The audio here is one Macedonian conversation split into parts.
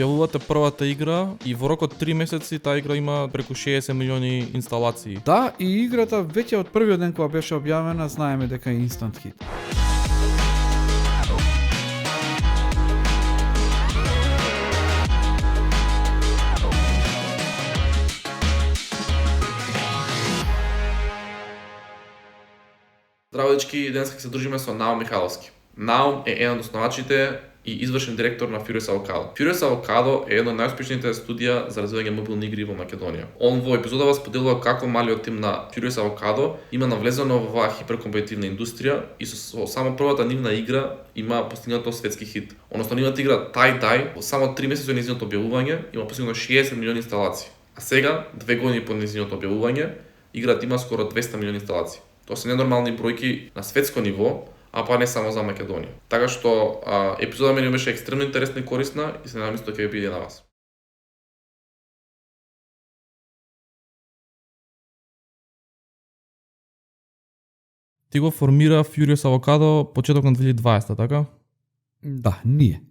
Објавувате првата игра и во рок од 3 месеци таа игра има преку 60 милиони инсталации. Да, и играта веќе од првиот ден кога беше објавена, знаеме дека е инстант хит. Здраво дечки, денес ќе се дружиме со Наум Михайловски. Наум е еден од основачите и извршен директор на Furious Avocado. Furious Avocado е едно од најуспешните студија за развивање мобилни игри во Македонија. Он во епизодава споделува како малиот тим на Furious Avocado има навлезено во оваа хиперкомпетитивна индустрија и со само првата нивна игра има постигнато светски хит. Односно нивната игра Tie Dye во само 3 месеци од нејзиното објавување има постигнато 60 милиони инсталации. А сега, 2 години по нејзиното објавување, играта има скоро 200 милиони инсталации. Тоа се ненормални бројки на светско ниво, а па не само за Македонија. Така што епизода ми беше екстремно интересна и корисна и се надевам што ќе ви биде на вас. Ти го формира Furious Avocado почеток на 2020, така? Да, ние.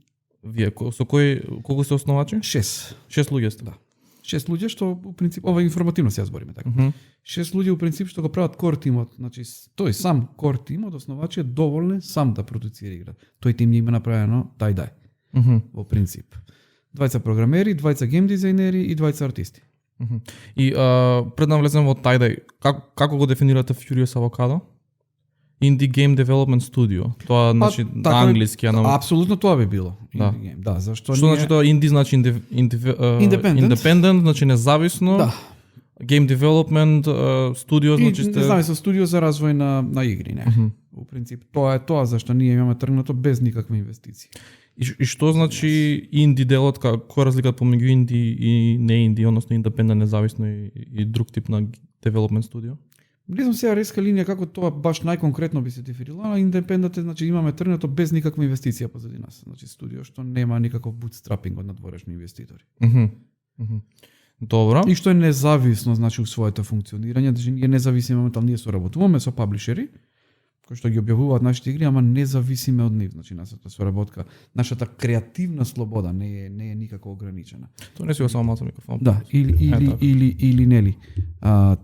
Вие со колку се основачи? 6. 6 луѓе сте. Да. 6 луѓе што у принцип ова информативно се збориме така. 6 луѓе у принцип што го прават кор тимот, значи тој сам кор тимот основачи е доволен сам да продуцира игра. Тој тим има направено Tie Dye. Во принцип. 2 програмери, 2 гейм дизајнери и 2 артисти. И пред да влезем во Tie Dye, како го дефинирате Furious Avocado? Indie Game Development Studio. Тоа значи на англиски, апсолутно тоа би било. Да. Indie game. Да, зашто Што значи тоа indie значи independent, значи независно. Да. Game Development Studio значи сте независно студио за развој на игри, не. Во принцип тоа е тоа зашто ние имаме тргнато без никаква инвестиција. И што значи инди делот, која е разликата помеѓу инди и не инди, односно индепендент, независно и друг тип на development студио? Не знам сега реска линија како тоа баш најконкретно би се дефинирало, а индепендент е, значи имаме тргнато без никаква инвестиција позади нас. Значи студио што нема никаков bootstrapping од надворешни инвеститори. Добро. И што е независно, значи у своето функционирање, значи ние независиме моментално, ние соработуваме со паблишери кои што ги објавуваат нашите игри, ама независиме од нив, значи нашата соработка, нашата креативна слобода не е никако ограничена. Тоа не си го само мацам микрофон. Да, или нели,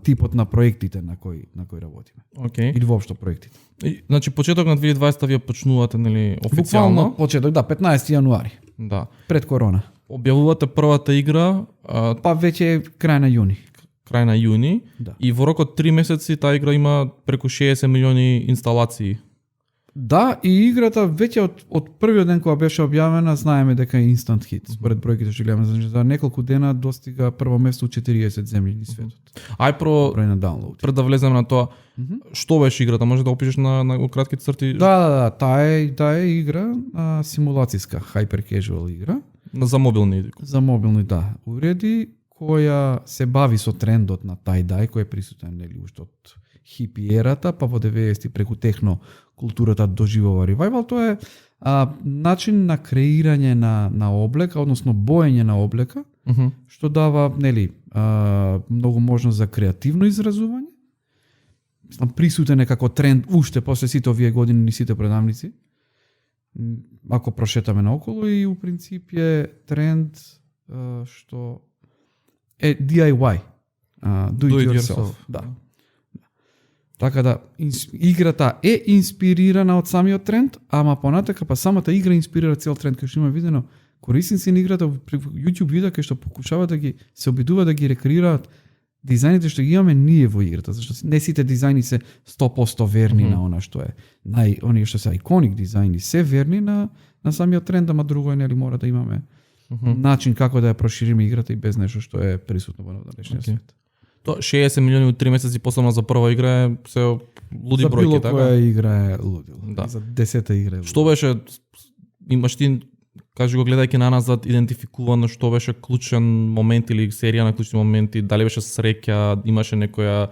типот на проектите на кои работиме. Океј. Или воопшто проектите. Значи почеток на 2020 вие почнувате нели официјално? Буквално почеток, да, 15 јануари. Да. Пред корона. Објавувате првата игра па веќе крај на јуни. Крај на јуни. Да. И во рок од 3 месеци таа игра има преку 60 милиони инсталации. Да, и играта веќе од првиот ден кога беше објавена, знаеме дека е инстант хит. Според бројките што гледаме, значи за неколку дена достига прво место у 40 земји на светот. Ај број на даунлоуд. Пред да влеземе на тоа, што беше играта? Може да опишеш на кратки црти? Да, таа е игра, симулацијска, hyper casual игра. За мобилни игри. За мобилни, да. Уреди која се бави со трендот на Tie Dye, кој е присутен нели уште од хипи ерата, па во 90-ти преку техно културата доживува ревајвал. Тоа е начин на креирање на облека, односно боење на облека, што дава нели многу можност за креативно изразување. Мислам присутен е како тренд уште после сите овие години ни сите предавници. Ако прошетаме наоколу и у принцип е тренд што е DIY, do it yourself. Да. Така да играта е инспирирана од самиот тренд, ама понатака па самата игра инспирира цел тренд, кој што има видено корисници на играта при YouTube видеа кои што покушаваат да ги се обидува да ги рекреираат дизајните што ги имаме ние во играта, зашто не сите дизајни се 100% верни на она што е оние што се иконик дизајни се верни на самиот тренд, ама друго е нели мора да имаме начин како да ја прошириме играта и без нешто што е присутно во днешниот свет. Тоа 60 милиони у 3 месеци посебно за прва игра е се луди бројки, така? За било која игра е лудил. Да. За 10-та игра е лудил. Што беше, имаш ти, кажи го гледајќи на назад, идентификувано што беше клучен момент или серија на клучни моменти, дали беше среќа, имаше некоја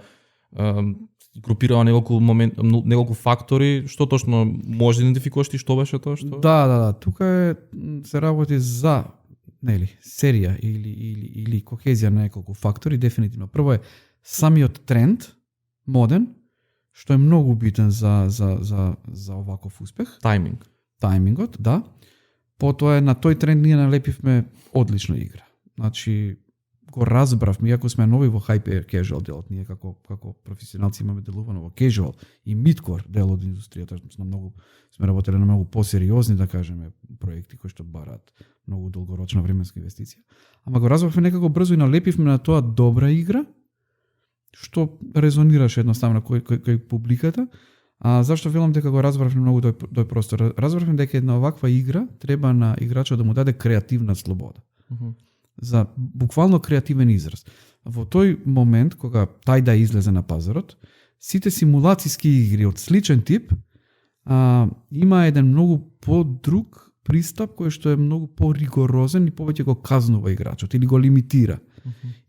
групирала неколку фактори, што точно може да идентификуваш ти што беше тоа што? Да, тука се работи за нели серија или кохезија на неколку фактори, дефинитивно. Прво е самиот тренд моден, што е многу битен за оваков успех. Тајминг. Тајмингот, да. потоа на тој тренд ние налепивме одлична игра. Значи, го разбравме, иако сме нови во hyper casual делот, ние како професионалци имаме делувано во casual и midcore дел од индустријата, сме работеле на многу посериозни, да кажеме, проекти кои што бараат многу долгорочна временска инвестиција. Ама го разбравме некако брзо и налепивме на тоа добра игра, што резонираше едноставно кој публиката. А зашто велам дека го разбравме многу тој простор? Разбравме дека една оваква игра треба на играчот да му даде креативна слобода. За буквално креативен израз. Во тој момент, кога тај излезе на пазарот, сите симулацијски игри од сличен тип има еден многу подруг пристап кој што е многу поригорозен и повеќе го казнува играчот или го лимитира.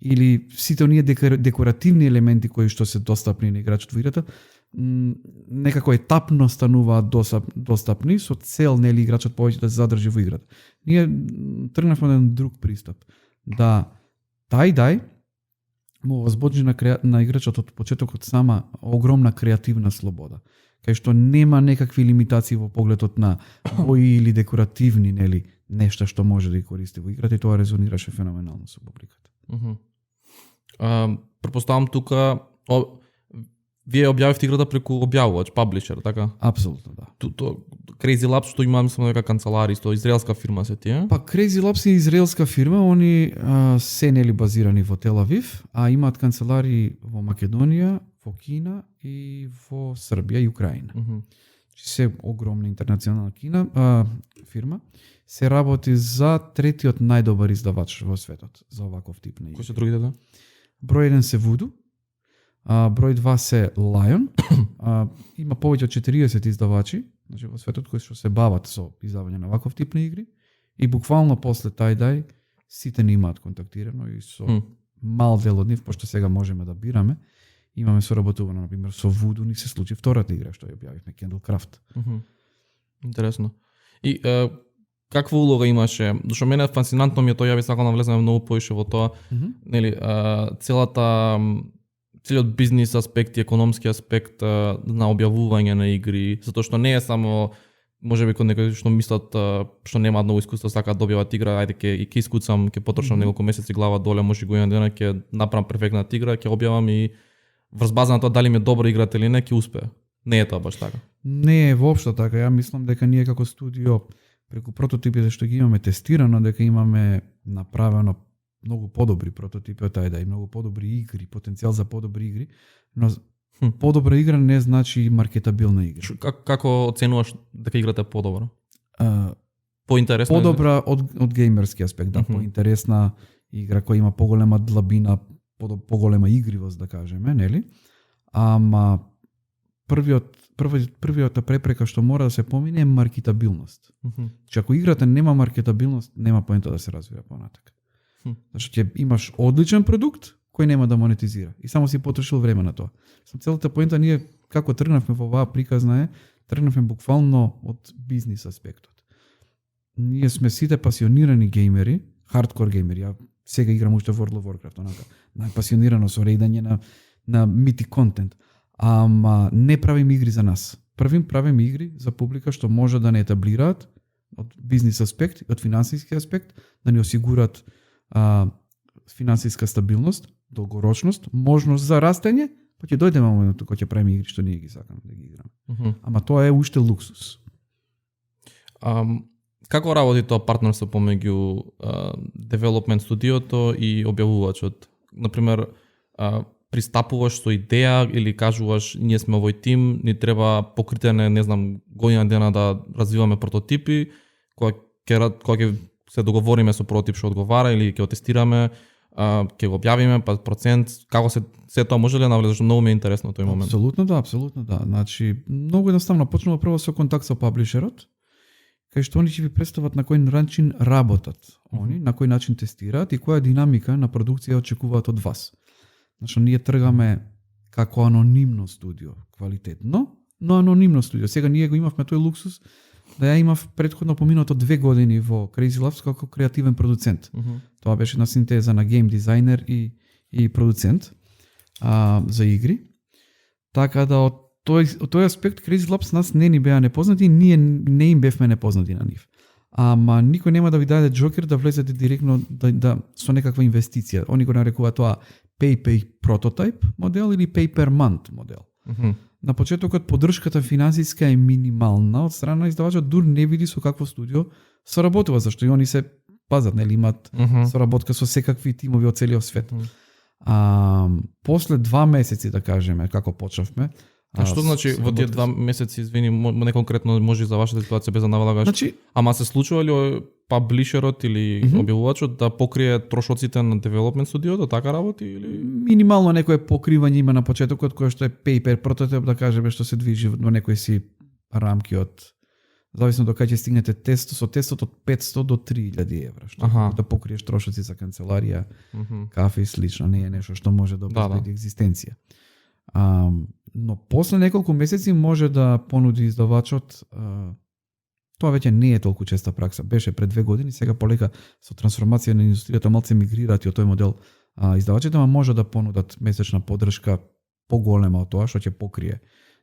Или сите оние декоративни елементи кои што се достапни на играчот во играта, некако етапно стануваат достапни со цел нели играчот повеќе да се задржи во играта. Ние тргнавме еден друг пристап. Да тај му возбуди на играчот од почетокот сама огромна креативна слобода, кај што нема некакви лимитации во погледот на бои или декоративни нели нешта што може да ги користи во играта и тоа резонираше феноменално со публиката. Претпоставам тука вие објавивте играта преку објавувач, паблишер, така? Апсолутно, да. Crazy Labs што има, мислам дека канцелари, што израелска фирма се тие? Па Crazy Labs е израелска фирма, они се нели базирани во Тел Авив, а имаат канцелари во Македонија, во Кина и во Србија и Украина. Се огромна интернационална фирма. Се работи за третиот најдобар издавач во светот за оваков тип на игри. Кои се другите да? Број 1 се Voodoo, број 2 се Lion, има повеќе од 40 издавачи, значи во светот кои што се бават со издавање на ваков тип на игри и буквално после тај сите ни имаат контактирано и со мал дел од нив, пошто сега можеме да бираме, имаме соработувано, например, со Voodoo ни се случи втората игра што ја објавивме, Candlecraft. Интересно. И каква улога имаше? Зашто мене фасцинантно ми е тоа, ја би сакал да влеземе многу поише во тоа, нели, целиот бизнис аспект и економски аспект на објавување на игри, затоа што не е само можеби кон некои што мислат што немаат многу искуство, сакаат да објават игра, ајде ќе искуцам, ќе потрошам неколку месеци глава доле, може година дена ќе направам перфектната игра, ќе објавам и врз база на тоа дали ми е добра играта или не, ќе успее. Не е тоа баш така. Не е воопшто така. Ја мислам дека ние како студио преку прототипите што ги имаме тестирано, дека имаме направено многу подобри прототипи од тај и многу подобри игри, потенцијал за подобри игри, но подобра игра не значи маркетабилна игра. Како оценуваш дека играта е подобра? Поинтересна? Подобра од геймерски аспект, да, поинтересна игра која има поголема длабина, поголема игривост, да кажеме, нели? Ама првиот препрека што мора да се помине е маркетабилност. Че ако играта нема маркетабилност, нема поента да се развива понатака. Значи ќе имаш одличен продукт кој нема да монетизира и само си потрошил време на тоа. Целата поента ние како тргнавме во оваа приказна тргнавме буквално од бизнис аспектот. Ние сме сите пасионирани геймери, хардкор геймери. Ја сега играм уште World of Warcraft, онака, најпасионирано со рейдање на мити контент. Ама не правим игри за нас. Правим игри за публика што може да не етаблираат од бизнис аспект, од финансиски аспект, да ни осигурат финансиска стабилност, долгорочност, можност за растење, па ќе дојде моментот кога ќе правиме игри што ние ги сакаме да ги играме. Ама тоа е уште луксус. Како работи тоа партнерство помеѓу девелопмент студиото и објавувачот? Например, пристапуваш со идеја или кажуваш ние сме овој тим, ни треба покритене, не знам, година дена да развиваме прототипи, кога ќе се договориме со прототип што одговара или ќе го тестираме, ќе го објавиме, па процент, како се тоа може ли да навлезеш? Многу ми е интересно тој момент. Апсолутно да. Значи, многу едноставно почнува прво со контакт со паблишерот, кај што они ќе ви представат на кој начин работат, они на кој начин тестираат и која динамика на продукција очекуваат од вас. Значи, ние тргаме како анонимно студио, квалитетно, но анонимно студио. Сега ние го имавме тој луксус да ја имав претходно поминато 2 години во Crazy Labs како креативен продуцент. Тоа беше на синтеза на гейм дизајнер и продуцент за игри. Така да од тој аспект Crazy Labs нас не ни беа непознати и ние не им бевме непознати на нив. ама никој нема да ви даде джокер да влезете директно да со некаква инвестиција. Они го нарекуваат тоа pay prototype модел или pay per month модел. На почетокот поддршката финансиска е минимална од страна на издавачот, дур не види со какво студио соработува, зашто и они се пазат, нели имаат соработка со секакви тимови од целиот свет. После 2 месеци, да кажеме, како почнавме. Што значи во тие 2 месеци, извини, не конкретно може за вашата ситуација без да навалагаш? Значи, ама се случува ли паблишерот или објавувачот да покрие трошоците на девелопмент студиото, така работи или минимално некое покривање има на почетокот кое што е paper прототип, да кажеме, што се движи во некои си рамки од зависно до кај ќе стигнете со тестот од 500 до 3000 евра, што да покриеш трошоци за канцеларија, кафе и слично, не е нешто што може да обезбеди екзистенција. Но после неколку месеци може да понуди издавачот, тоа веќе не е толку честа пракса, беше пред 2 години, сега полека со трансформација на индустријата малце мигрирати од тој модел, издавачите може да понудат месечна поддршка поголема од тоа што ќе покрие,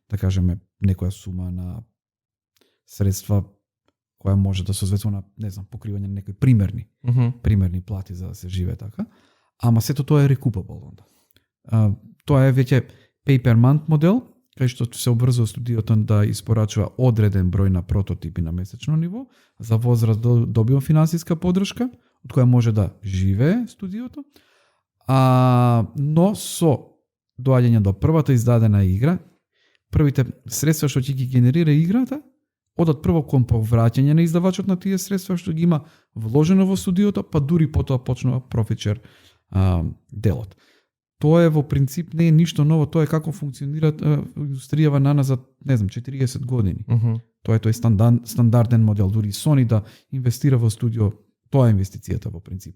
да кажеме, некоја сума на средства која може да соодветства на, не знам, покривање на некои примерни плати за да се живее така, ама сето тоа е recoupable онда. Тоа е веќе pay per month модел, кај што се обврзува студиото да испорачува одреден број на прототипи на месечно ниво, за возраст добива финансиска поддршка, од која може да живее студиото, но со доаѓање до првата издадена игра, првите средства што ќе ги генерира играта, одат прво кон повраќање на издавачот на тие средства што ги има вложено во студиото, па дури потоа почнува profit share делот. Тоа е во принцип не е ништо ново, тоа е како функционира индустријава наназад, не знам, 40 години. Тоа е тој стандарден модел, дури Sony да инвестира во студио, тоа е инвестицијата во принцип.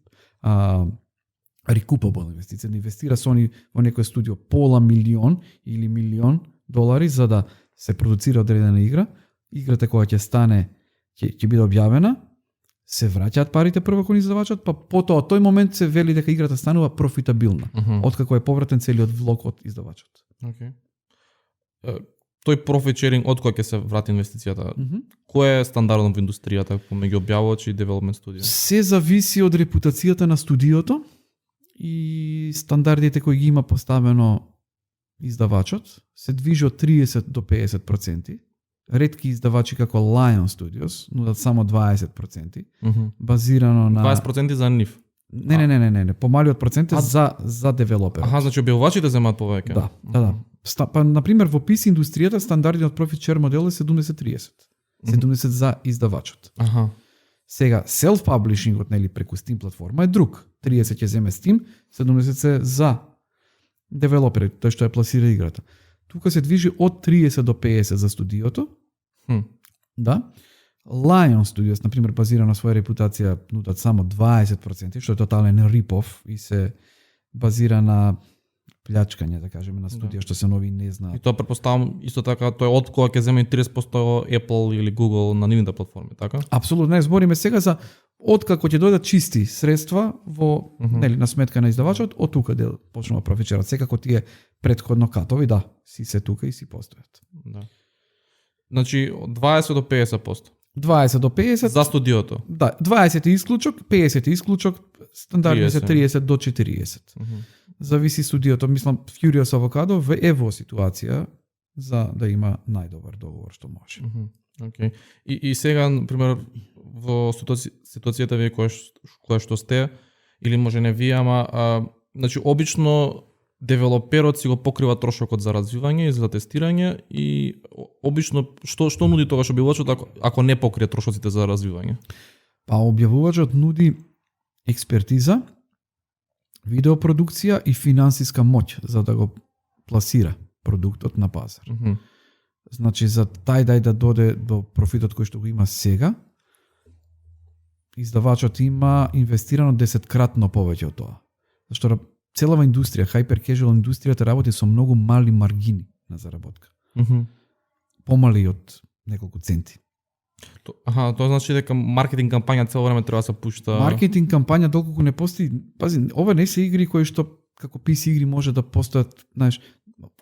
Recoupable инвестиција, да инвестира Sony во некој студио пола милион или $1,000,000 за да се продуцира одредена игра, играта која ќе стане, ќе биде објавена, се враќаат парите прво кон издавачот, па потоа тој момент се вели дека играта станува профитабилна, откако е повратен целиот влог од издавачот. Тој profit sharing од кога ќе се врати инвестицијата? Кој е стандардно во индустријата меѓу објавувач и девелопмент студио? Се зависи од репутацијата на студиото и стандардите кои ги има поставено издавачот, се движи од 30 до 50%. Ретки издавачи како Lion Studios нудат само 20%, базирано на 20% за нив. Не, помалиот процент за девелоперот. Значи објавувачите земаат повеќе. Да. Па на пример во PC индустријата стандардниот profit share модел е 70-30. 70 за издавачот. Сега self-publishingот, нели, преку Steam платформа е друг. 30 ќе земе Steam, 70 се за девелоперот, тој што ја пласира играта. Тука се движи од 30 до 50 за студиото. Да. Lion Studios, на пример, базирано на своја репутација, нудат само 20%, што е тотален rip-off и се базира на плячкање, да кажеме, на студија што се нови не знаат. И тоа претпоставам исто така, тоа е од кога ќе земе 30% Apple или Google на нивните платформи, така? Апсолутно, не збориме сега за откако ќе дојдат чисти средства во нели на сметка на издавачот, од тука дел почнува профичерот. Секако тие претходно катови, да, си се тука и си постојат. Да. Значи од 20 до 50%. 20 до 50 за студиото. Да, 20 е исклучок, 50 е исклучок, стандардни се 30 до 40. Зависи студиото, мислам Furious Avocado е во ситуација за да има најдобар договор што може. Okay. И сега, например, во ситуацијата вие која што сте, или може не вие, ама значи обично девелоперот си го покрива трошокот за развивање и за тестирање и обично што нуди тогаш објавувачот ако не покрие трошоците за развивање? Па објавувачот нуди експертиза, видеопродукција и финансиска моќ за да го пласира продуктот на пазар. Значи за тај да доде до профитот кој што го има сега, издавачот има инвестирано 10-кратно повеќе од тоа. Зашто целава индустрија, hyper casual индустријата работи со многу мали маргини на заработка. Помали од неколку центи. Тоа значи дека маркетинг кампања цело време треба да се пушта. Маркетинг кампања доколку не постои, пази, ова не се игри кои што како PC игри може да постојат, знаеш,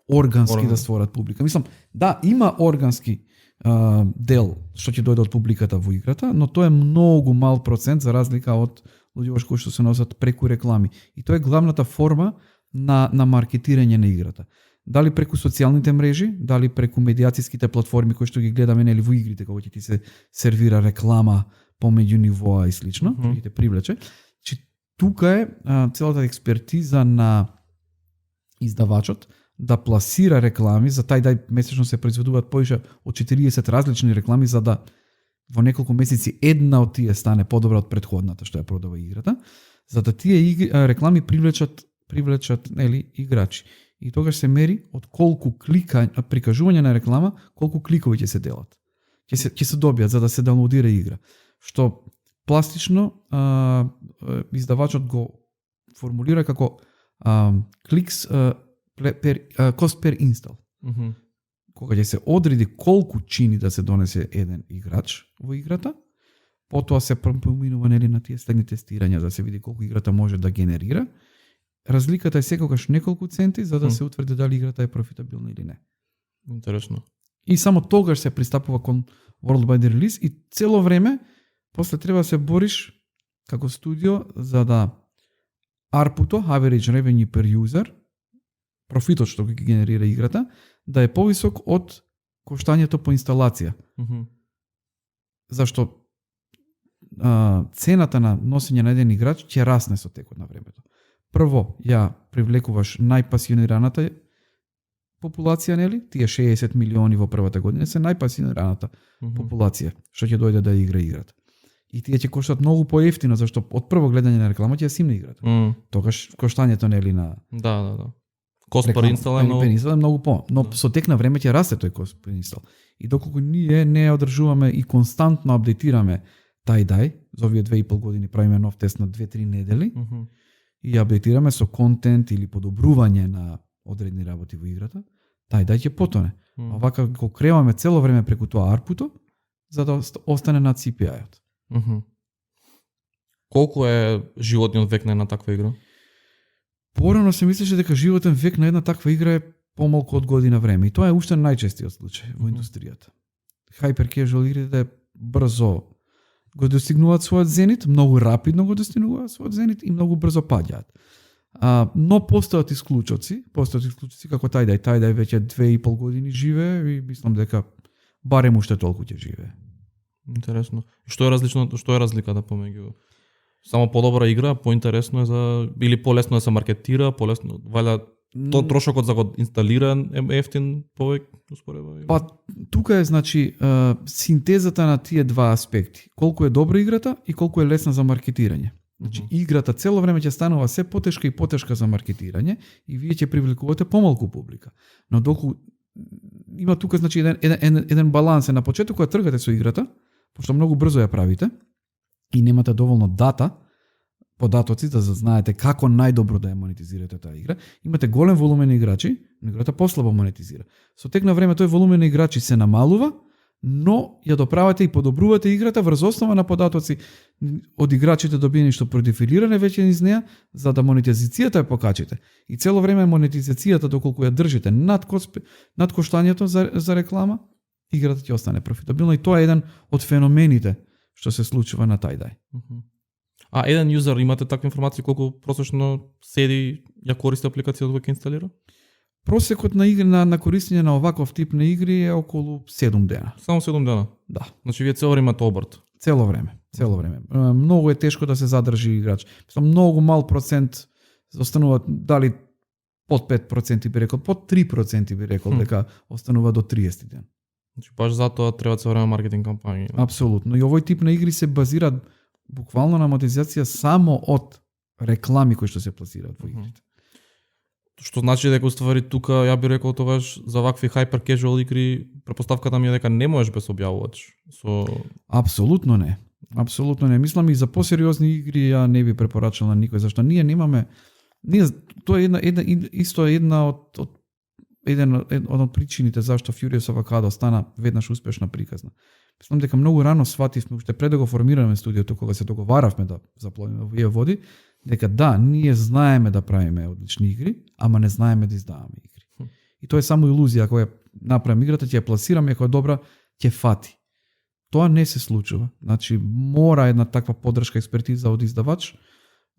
органски да створат публика. Мислам, да, има органски дел што ќе дојде од публиката во играта, но тоа е многу мал процент за разлика од луѓе кои што се носат преку реклами. И тоа е главната форма на маркетирање на играта. Дали преку социјалните мрежи, дали преку медијатските платформи кои што ги гледаме нели во игрите, кога ќе ти се сервира реклама помеѓу нивоа и слично, ќе те привлече. Че тука е целата експертиза на издавачот да пласира реклами, за тај месечно се произведуваат повеќе од 40 различни реклами за да во неколку месеци една од тие стане подобра од претходната што ја продава играта, за да тие реклами привлечат нели играчи. И тогаш се мери од колку прикажување на реклама, колку кликови ќе се делат. Ќе се добијат за да се даунлодира игра. Што пластично издавачот го формулира како кликс cost per install. Кога ќе се одреди колку чини да се донесе еден играч во играта, потоа се поминува нели на тие следни тестирања да се види колку играта може да генерира. Разликата е секогаш неколку центи за да се утврди дали играта е профитабилна или не. Интересно. И само тогаш се пристапува кон worldwide release и цело време после треба да се бориш како студио за да ARPU-то, average revenue per user, профитот што ги генерира играта, да е повисок од коштањето по инсталација. Зашто цената на носење на еден играч ќе расне со текот на времето. Прво, ја привлекуваш најпасионираната популација, нели? Тие 60 милиони во првата година се најпасионираната популација што ќе дојде да игра играта. И тие ќе коштат многу поевтино зашто од прво гледање на реклама ќе ја симне играта. Тогаш коштањето нели на Да. Cost per install е многу по, но со тек на време ќе расте тој cost per install. И доколку ние не одржуваме и константно апдейтираме тај за овие 2,5 години правиме нов тест на 2-3 недели и апдейтираме со контент или подобрување на одредни работи во играта, тај ќе потоне. Овака го креваме цело време преку тоа ARPU-то за да остане над CPI-от. Колку е животниот век на една таква игра? Порано се мислеше дека животен век на една таква игра е помалку од година време. И тоа е уште најчестиот случај во индустријата. Hyper casual игрите брзо го достигнуваат својот зенит, многу рапидно го достигнуваат својот зенит и многу брзо паѓаат. Но постојат исклучоци како тај веќе 2,5 години живее и мислам дека барем уште толку ќе живее. Интересно. Што е разликата помеѓу само подобра игра, поинтересно е за или полесно да се маркетира, полесно валја трошокот за го инсталира е ефтин повеќе успоредба? Па тука е значи синтезата на тие два аспекти. Колку е добра играта и колку е лесна за маркетирање. Значи играта цело време ќе станува се потешка и потешка за маркетирање и вие ќе привлекувате помалку публика. Но доколку има тука значи еден баланс на почеток кога тргате со играта, пошто многу брзо ја правите и немате доволно податоци да знаете како најдобро да ја монетизирате таа игра. Имате голем волумен на играчи, но играта послабо монетизира. Со тек на време тој волумен на играчи се намалува, но ја доправате и подобрувате играта врз основа на податоци од играчите добиени што продефилиране веќе низ неа, за да монетизацијата ја покачите. И цело време монетизацијата доколку ја држите над коштањето за реклама, играта ќе остане профитабилна и тоа е еден од феномените што се случува на тај. А еден юзер имате таква информација колку просечно седи ја користи апликацијата кога ќе инсталира? Просекот на игра на користење на оваков тип на игри е околу 7 дена. Само 7 дена? Да. Значи вие цело време имате обрт? Цело време. Многу е тешко да се задржи играч. Многу мал процент остануваат дали под 5% би рекол, под 3% би рекол дека останува до 30 ден. Значи баш затоа треба цело време маркетинг кампањи. Апсолутно. И овој тип на игри се базираат буквално на монетизација само од реклами кои што се пласираат во игрите. Што значи дека уствари тука ја би рекол тогаш за вакви hyper casual игри претпоставката ми е дека не можеш без објавувач. Апсолутно не. Мислам и за посериозни игри ја не би препорачал на никој зашто ние немаме тоа е една од причините зашто Furious Avocado стана веднаш успешна приказна. Мислам дека многу рано свативме уште пред да го формираме студиото кога се договаравме да запловиме во овие води, дека да, ние знаеме да правиме одлични игри, ама не знаеме да издаваме игри. И тоа е само илузија, кога ја направиме играта, ќе ја пласираме, ако е добра, ќе фати. Тоа не се случува. Значи, мора една таква поддршка, експертиза од издавач,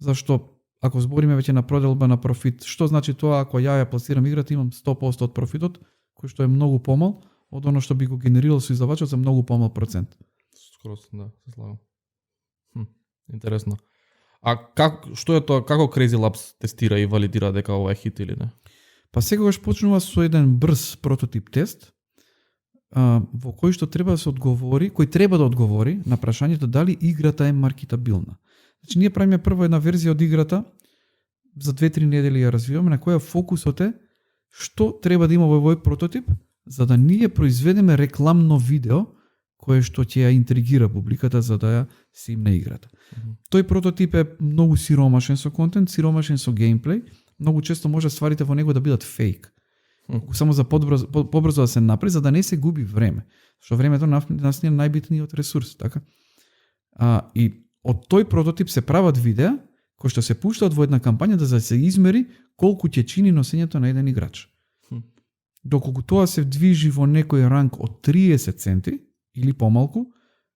зашто ако збориме веќе на проделба на профит, што значи тоа ако ја пласирам играта, имам 100% од профитот, кој што е многу помал од оно што би го генерирал со издавачот за многу помал процент. Скоро да, се слагам. Интересно. А што е тоа, како Crazy Labs тестира и валидира дека ова е хит или не? Па секогаш почнува со еден брз прототип тест, во кој што треба да се одговори, кој треба да одговори на прашањето дали играта е маркетабилна. Значи ние правиме прво една верзија од играта, за 2-3 недели ја развиваме, на која фокусот е што треба да има во овој прототип, за да ние произведеме рекламно видео кое што ќе ја интригира публиката за да ја симне играта. Тој прототип е многу сиромашен со контент, сиромашен со геймплей, многу често може стварите во него да бидат фейк. Само за побрзо да се направи, за да не се губи време. Што времето нас е најбитниот ресурс, така? И од тој прототип се прават видеа кои што се пуштаат во една кампања да се измери колку ќе чини носењето на еден играч. Доколку тоа се движи во некој ранг од 30 центи или помалку,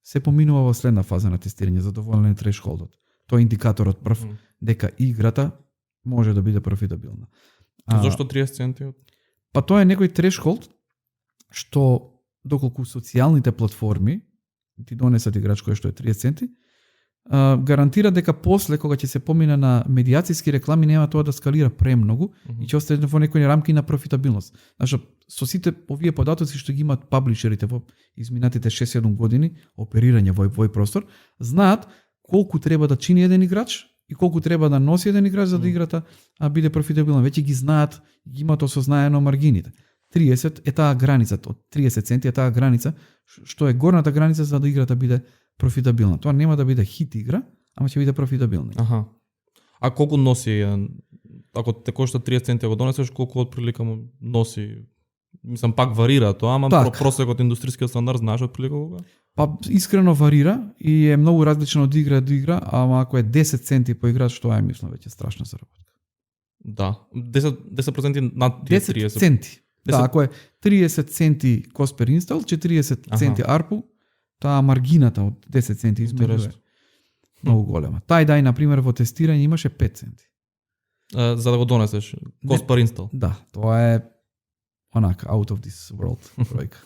се поминува во следна фаза на тестирање, задоволен е трешхолдот. Тоа е индикаторот прв дека играта може да биде профитабилна. Зошто 30 центи? Па тоа е некој трешхолд што доколку социјалните платформи ти донесат играч кој што е 30 центи, гарантира дека после кога ќе се помине на медиациски реклами нема тоа да скалира премногу и ќе остане во некои рамки на профитабилност. Значи со сите овие податоци што ги имаат паблишерите во изминатите 6-7 години оперирање во овој простор, знаат колку треба да чини еден играч и колку треба да носи еден играч за да играта биде профитабилна. Веќе ги знаат, ги имаат осознаено маргините. 30 е таа граница, од 30 центи е таа граница што е горната граница за да играта биде профитабилна. Тоа нема да биде хит игра, ама ќе биде профитабилна. Аха. А колку носи, ако те кошта 30 центи го донесеш, колку отприлика му носи? Мислам, пак варира тоа, ама просекот индустрискиот стандард знаеш отприлика кога? Па искрено варира и е многу различно од игра до игра, ама ако е 10 центи по играч, тоа е мислам веќе страшна заработка. Да, 10% над 30 центи. 10... Да, ако е 30 центи cost per install, 40 центи ARPU, таа маргината од 10 центи измерува многу голема. Тај на пример во тестирање имаше 5 центи. За да го донесеш cost per install. Да, тоа е онака out of this world бројка.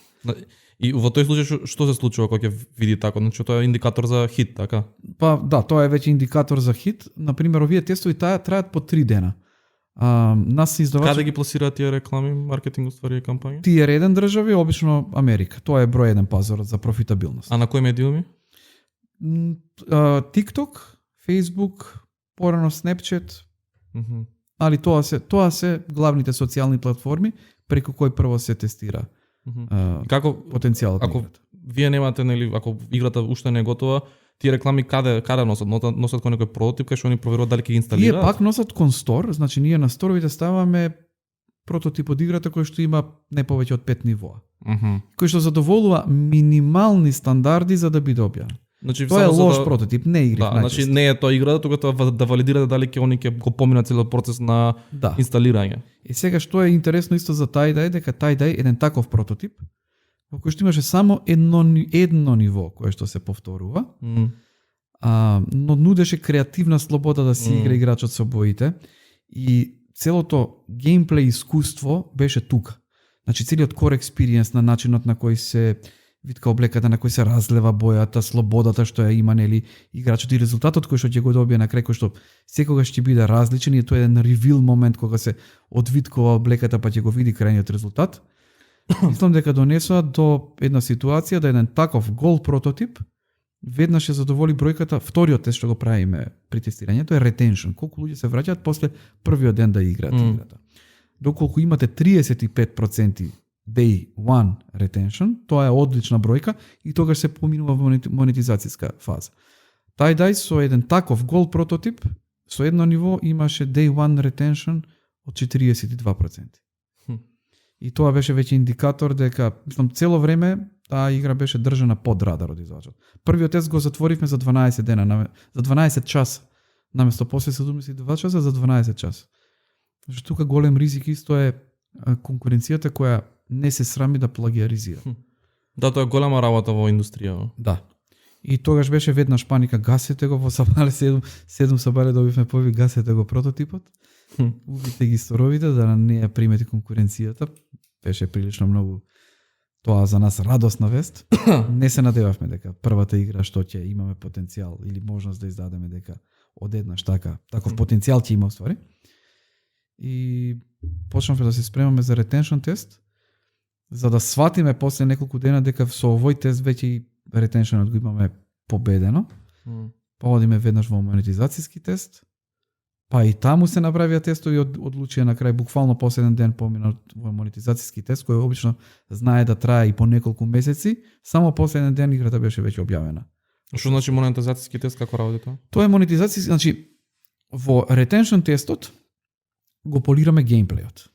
И во тој случај што се случува кога ќе види тако? Значи тоа е индикатор за хит, така? Па да, тоа е веќе индикатор за хит. На пример, овие тестови траат по 3 дена. Нас издавачи... Каде ги пласираат тие реклами, маркетинг уствари кампањи? Tier 1 држави, обично Америка. Тоа е број 1 пазар за профитабилност. А на кои медиуми? TikTok, Facebook, порано Snapchat. Али тоа се главните социјални платформи преку кои прво се тестира како потенцијалот на играта. Вие немате, нели, ако играта уште не е готова, тие реклами каде носат? Носат кој некој прототип кај што они проверуваат дали ќе ги инсталираат? Ние пак носат кон стор, значи ние на сторовите ставаме прототип од играта кој што има не повеќе од 5 нивоа. Кој што задоволува минимални стандарди за да биде објавен. Значи, тоа е лош прототип, не игри. Да, значи не е тоа играта, туку тоа да валидирате дали ќе они ќе го поминат целиот процес на инсталирање. И сега што е интересно исто за Tie-Dye, дека Tie-Dye е еден таков прототип во кој што имаше само едно ниво кое што се повторува, но нудеше креативна слобода да си игра играчот со боите и целото геймплей искуство беше тука. Значи целиот core experience на начинот на кој се витка облеката, на кој се разлева бојата, слободата што ја има нели играчот и резултатот кој што ќе го добие на крај, кој што секогаш ќе биде различен и тоа е еден ревил момент кога се одвиткува облеката па ќе го види крајниот резултат. Мислам дека донесува до една ситуација да еден таков гол прототип веднаш ја задоволи бројката. Вториот тест што го правиме при тестирањето е retention, колку луѓе се враќаат после првиот ден да играат играта. Доколку имате 35% day one retention, тоа е одлична бројка и тогаш се поминува во монетизацијска фаза. Tie-Dye со еден таков гол прототип со едно ниво имаше day one retention од 42%. И тоа беше веќе индикатор дека, мислам, цело време таа игра беше држана под радарот издавачот. Првиот тест го затворивме за 12 дена, за 12 часа, наместо после 72 часа за 12 часа. Зашто тука голем ризик исто е конкуренцијата која не се срами да плагиаризира. Да, тоа е голема работа во индустрија. Да. И тогаш беше веднаш паника, гасете го во Сабале 7 Сабале добивме пови, гасете го прототипот. Убите ги сторовите да не ја примети конкуренцијата. Беше прилично многу тоа за нас радосна вест. Не се надевавме дека првата игра што ќе имаме потенцијал или можност да издадеме дека одеднаш таков потенцијал ќе има уствари. И почнавме да се спремаме за ретеншн тест, за да сватиме после неколку дена дека со овој тест веќе и ретеншнот го имаме победено. Па одиме веднаш во монетизацијски тест. Па и таму се направија тестови, одлучија на крај буквално последен ден поминат во монетизацијски тест, кој обично знае да трае и по неколку месеци, само последен ден играта беше веќе објавена. Што значи монетизацијски тест, како работи тоа? Тоа е монетизацијски, значи во ретеншн тестот го полираме геймплејот.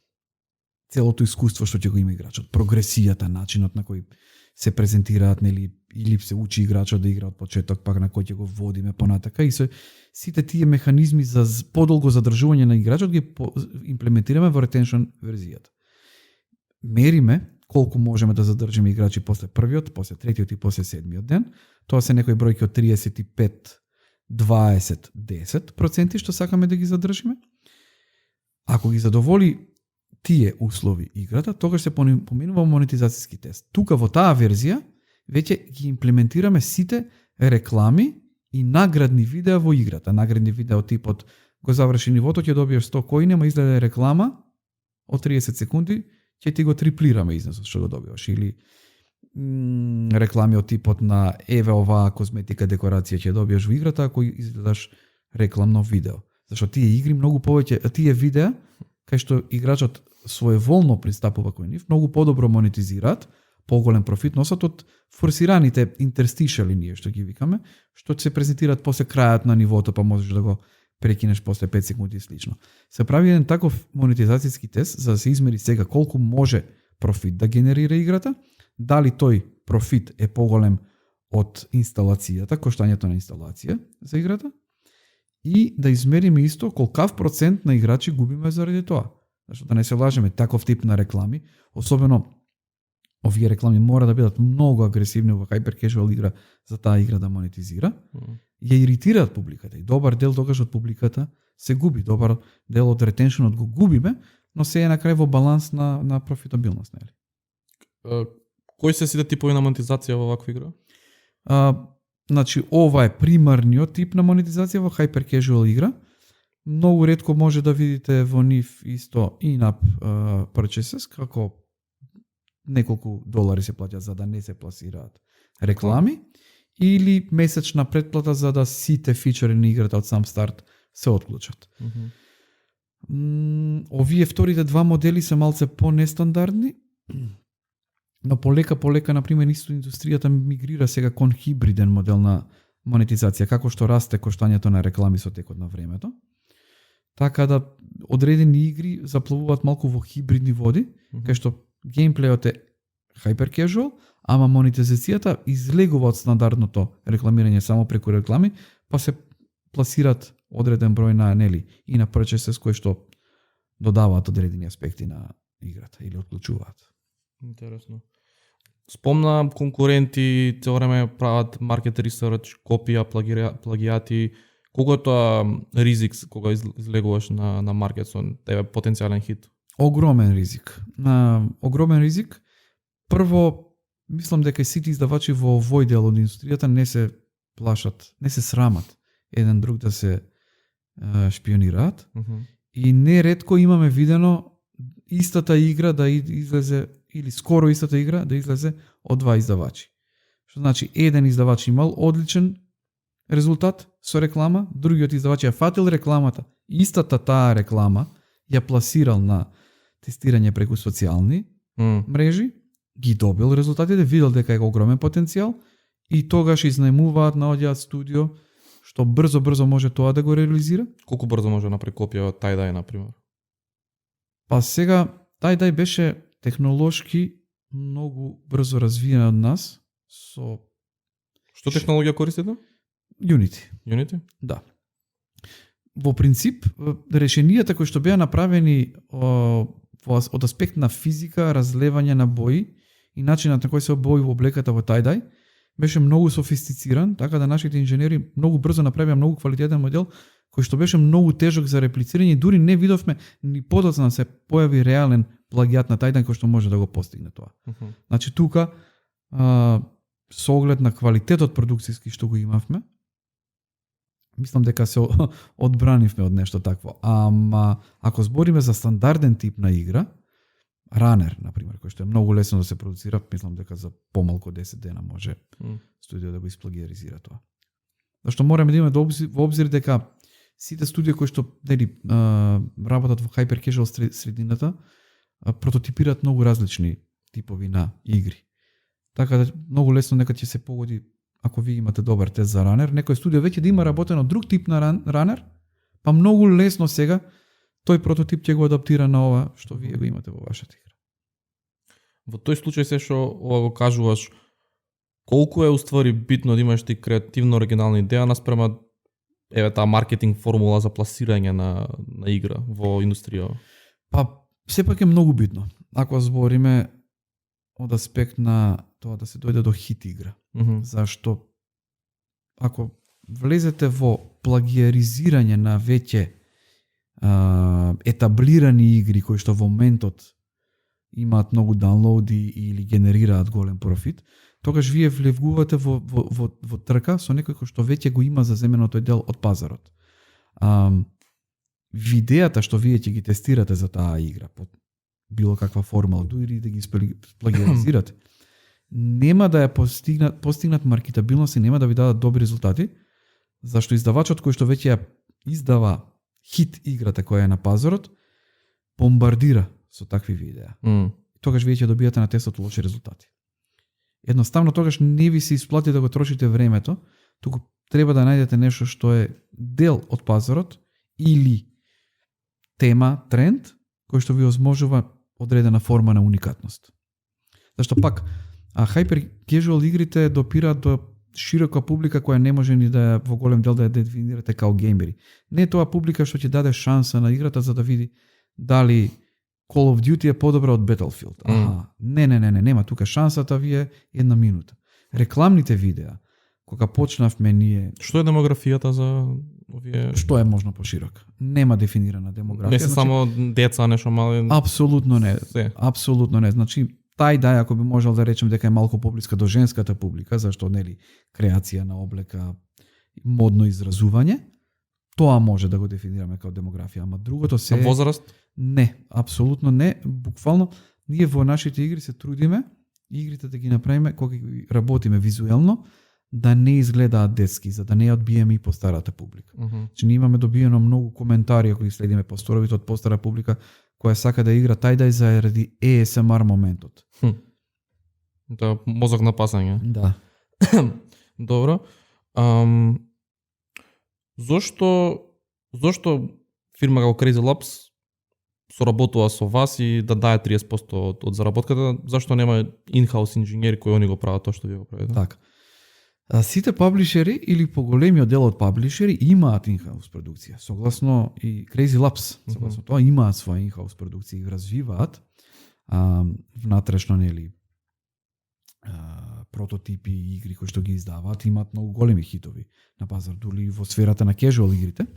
Целото искуство што ќе го има играчот, прогресијата, начинот на кој се презентираат, нели, или се учи играчот да игра од почеток, пак на кој ќе го водиме понатака и сите тие механизми за подолго задржување на играчот ги имплементираме во ретеншн верзијата. Мериме колку можеме да задржиме играчи после првиот, после третиот и после седмиот ден. Тоа се некои бројки од 35, 20, 10% што сакаме да ги задржиме. Ако ги задоволи тие услови играта, тогаш се поминува монетизацијски тест. Тука во таа верзија веќе ги имплементираме сите реклами и наградни видеа во играта. Наградни видеа типот го заврши нивото, ќе добиеш 100 коини, ама изгледа реклама од 30 секунди, ќе ти го триплираме износот што го добиваш. Или реклами од типот на еве оваа козметика декорација ќе добиеш во играта ако изгледаш рекламно видео. Зашто тие игри многу повеќе, тие видеа кај што играчот своеволно пристапува кој нив, многу подобро монетизираат, поголем профит носат од форсираните интерстишали ние што ги викаме, што се презентираат после крајот на нивото, па можеш да го прекинеш после 5 секунди и слично. Се прави еден таков монетизацијски тест за да се измери сега колку може профит да генерира играта, дали тој профит е поголем од инсталацијата, коштањето на инсталација за играта, и да измериме исто колкав процент на играчи губиме заради тоа. Зашто да не се лажеме, таков тип на реклами, особено овие реклами мора да бидат многу агресивни во hyper casual игра за таа игра да монетизира, ја иритираат публиката и добар дел тогаш од публиката се губи, добар дел од ретеншнот го губиме, но се е на крај во баланс на профитабилност, нели? Кои се сите типови на монетизација во ваква игра? Значи, ова е примарниот тип на монетизација во hyper casual игра. Многу ретко може да видите во нив исто in-app purchases, како неколку долари се плаќаат за да не се пласираат реклами, или месечна претплата за да сите фичери на играта од сам старт се отклучат. Овие вторите два модели се малце по-нестандардни, но полека, например, исто индустријата мигрира сега кон хибриден модел на монетизација, како што расте коштањето на реклами со текот на времето. Така да одредени игри заплавуваат малку во хибридни води, кај што геймплејот е hyper casual, ама монетизацијата излегува од стандардното рекламирање само преку реклами, па се пласираат одреден број на нели и на purchases кои што додаваат одредени аспекти на играта или отклучуваат. Интересно. Спомна конкуренти цело време прават market research, копија, плагијати. Колку е тоа ризик кога излегуваш на маркет со тебе потенцијален хит? Огромен ризик. Огромен ризик. Прво, мислам дека сите издавачи во овој дел од индустријата не се плашат, не се срамат еден друг да се шпионираат. И неретко имаме видено истата игра да излезе, или скоро истата игра да излезе од два издавачи. Што значи, еден издавач имал одличен резултат со реклама, другиот издавач ја фатил рекламата, истата таа реклама ја пласирал на тестирање преку социјални мрежи, ги добил резултатите, видел дека е огромен потенцијал и тогаш изнајмуваат, наоѓаат студио што брзо може тоа да го реализира. Колку брзо може да направи копија од Tie-Dye, например? Па сега, Tie-Dye беше технолошки многу брзо развиена од нас со... Што технологија користите? Unity. Да. Во принцип, решенијата кои што беа направени од аспект на физика, разлевање на бои и начинот на кој се обојува облеката во tie-dye беше многу софистициран, така да нашите инженери многу брзо направија многу квалитетен модел кој што беше многу тежок за реплицирање и дури не видовме ни подоцна да се појави реален плагиат на tie-dye кој што може да го постигне тоа. Значи тука со оглед на квалитетот продукцијски што го имавме, мислам дека се одбранивме од нешто такво. Ама ако збориме за стандарден тип на игра, Runner, например, кој што е многу лесно да се продуцира, мислам дека за помалку 10 дена може студио да го исплагиаризира тоа. Зашто мораме да имаме во обзир дека сите студија кои што работат во hyper casual средината прототипираат многу различни типови на игри. Така да многу лесно нека ќе се погоди ако ви имате добар тест за Runner, некој студио веќе да има работено друг тип на Runner, па многу лесно сега тој прототип ќе го адаптира на ова што вие го имате во вашата игра. Во тој случај се што ова го кажуваш, колку е уствари битно да имаш ти креативно оригинална идеја наспрема таа маркетинг формула за пласирање на игра во индустријава? Па сепак е многу битно. Ако збориме од аспект на тоа да се дојде до хит игра. Зашто ако влезете во плагиаризирање на веќе етаблирани игри кои што во моментот имаат многу даунлоуди или генерираат голем профит, тогаш вие влегувате во трка со некој кој што веќе го има заземено тој дел од пазарот. Видејата што вие ќе ги тестирате за таа игра под било каква формула, дури да ги плагиаризирате, нема да ја постигнат маркетабилност и нема да ви дадат добри резултати, зашто издавачот кој што веќе ја издава хит играта која е на пазарот, бомбардира со такви видеа. Тогаш вие ќе добиете на тестот лоши резултати. Едноставно тогаш не ви се исплати да го трошите времето, туку треба да најдете нешто што е дел од пазарот или тема, тренд, кој што ви озможува одредена форма на уникатност. Зашто пак, hyper casual игрите допираат до широка публика која не може ни да во голем дел да ја дефинирате као геймери. Не е тоа публика што ќе даде шанса на играта за да види дали Call of Duty е подобра од Battlefield. Не, нема тука шансата ви е 1 минута. Рекламните видеа, кога почнавме ние... Што е демографијата за овие... Што е можно поширок? Нема дефинирана демографија. Не се само деца, нешто мали... Апсолутно не. Апсолутно не. Значи, tie-dye, ако би можел да речем дека е малку поблиска до женската публика, зашто нели креација на облека, модно изразување, тоа може да го дефинираме како демографија, ама другото се... На возраст? Не, апсолутно не. Буквално, ние во нашите игри се трудиме, игрите да ги направиме, кога ги работиме визуелно, да не изгледаат детски, за да не одбиеме и постарата публика. Че ние имаме добиено многу коментари, ако ги следиме посторовите од постара публика, која сака да игра tie-dye заради ASMR моментот. Да, мозок на пасање. Да. Добро. Зошто фирма како Crazy Labs соработува со вас и да дае 30% од заработката? Зашто нема in-house инженери кои они го прават тоа што вие го правите? Така. Сите паблишери или поголемиот дел од паблишери имаат in-house продукција. Согласно и Crazy Labs, согласно тоа имаат своја in-house продукција и развиваат внатрешно нели прототипи и игри кои што ги издаваат, имаат многу големи хитови на пазар, дури во сферата на casual игрите.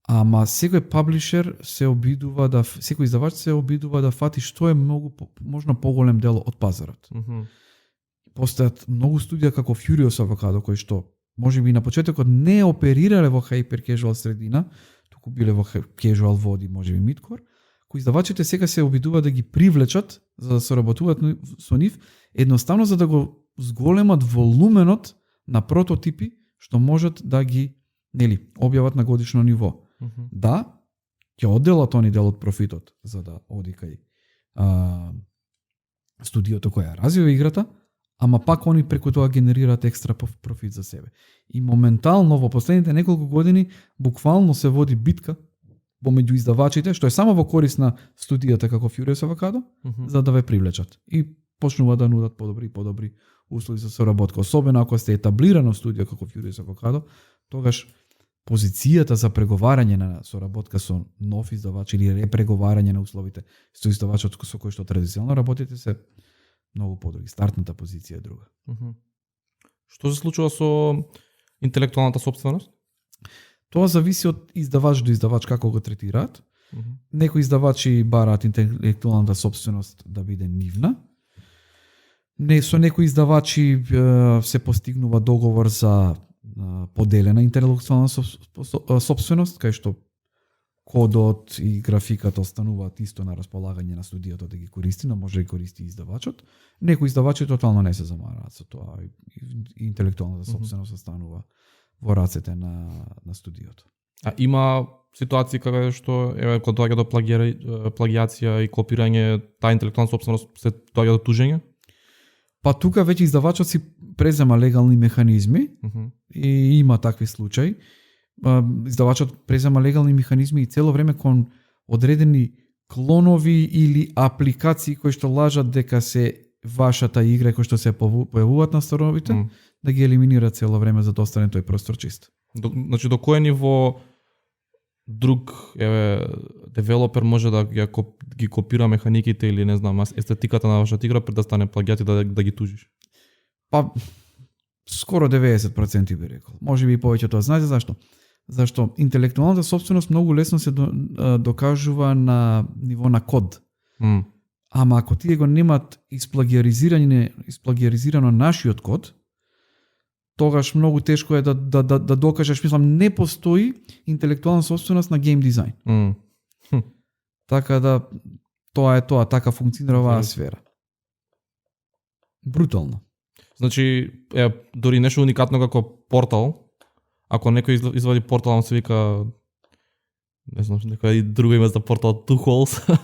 Ама секој паблишер се обидува да секој издавач се обидува да фати што е многу можно поголем дел од пазарот. Постојат многу студија како Furious Avocado кои што можеби на почетокот не оперирале во hyper casual средина, туку биле во casual води, можеби midcore, кои издавачите сега се обидува да ги привлечат за да соработуваат со нив, едноставно за да го зголемат волуменот на прототипи што можат да ги објават на годишно ниво. Да, ќе одделат они дел од профитот за да оди кај студиото која развива играта, ама пак они преку тоа генерираат екстра профит за себе. И моментално во последните неколку години буквално се води битка помеѓу издавачите, што е само во корист на студијата како Furious Avocado, за да ве привлечат. И почнува да нудат подобри услови за соработка. Особено ако сте етаблирано студио како Furious Avocado, тогаш позицијата за преговарање на соработка со нов издавач или репреговарање на условите со издавачот со кој што традиционално работите се многу подруги. Стартната позиција е друга. Што се случува со интелектуалната сопственост? Тоа зависи од издавач до издавач како го третираат. Некои издавачи бараат интелектуалната сопственост да биде нивна. Со некои издавачи се постигнува договор за поделена интелектуална сопственост, кај што кодот и графиката остануваат исто на располагање на студиото да ги користи, но може да ги користи и издавачот. Некои издавачи тотално не се замараат со тоа. Интелектуалната сопственост останува во рацете на студиото. А има ситуации каде што кога доаѓа до плагиација и копирање, таа интелектуална сопственост се доаѓа до тужење? Па тука веќе издавачот си презема легални механизми и има такви случаи. Издавачот презема легални механизми и цело време кон одредени клонови или апликации кои што лажат дека се вашата игра кои што се појавуваат на сторовите, да ги елиминира цело време за да остане тој простор чист. Значи до кој ниво друг девелопер може да ги копира механиките или не знам естетиката на вашата игра пред да стане плагиат и да ги тужиш? Па скоро 90% би рекол. Може би и повеќе тоа. Знаете зашто? Зашто интелектуалната сопственост многу лесно се докажува на ниво на код. Ама ако тие го немат исплагиаризирано нашиот код, тогаш многу тешко е да докажеш, мислам, не постои интелектуална сопственост на гейм дизајн. Така да тоа е тоа, така функционира оваа сфера. Брутално. Значи, дори нешто уникатно како портал, ако некој извади портал, се вика, не знам, некој друго име за портал, Two Holes,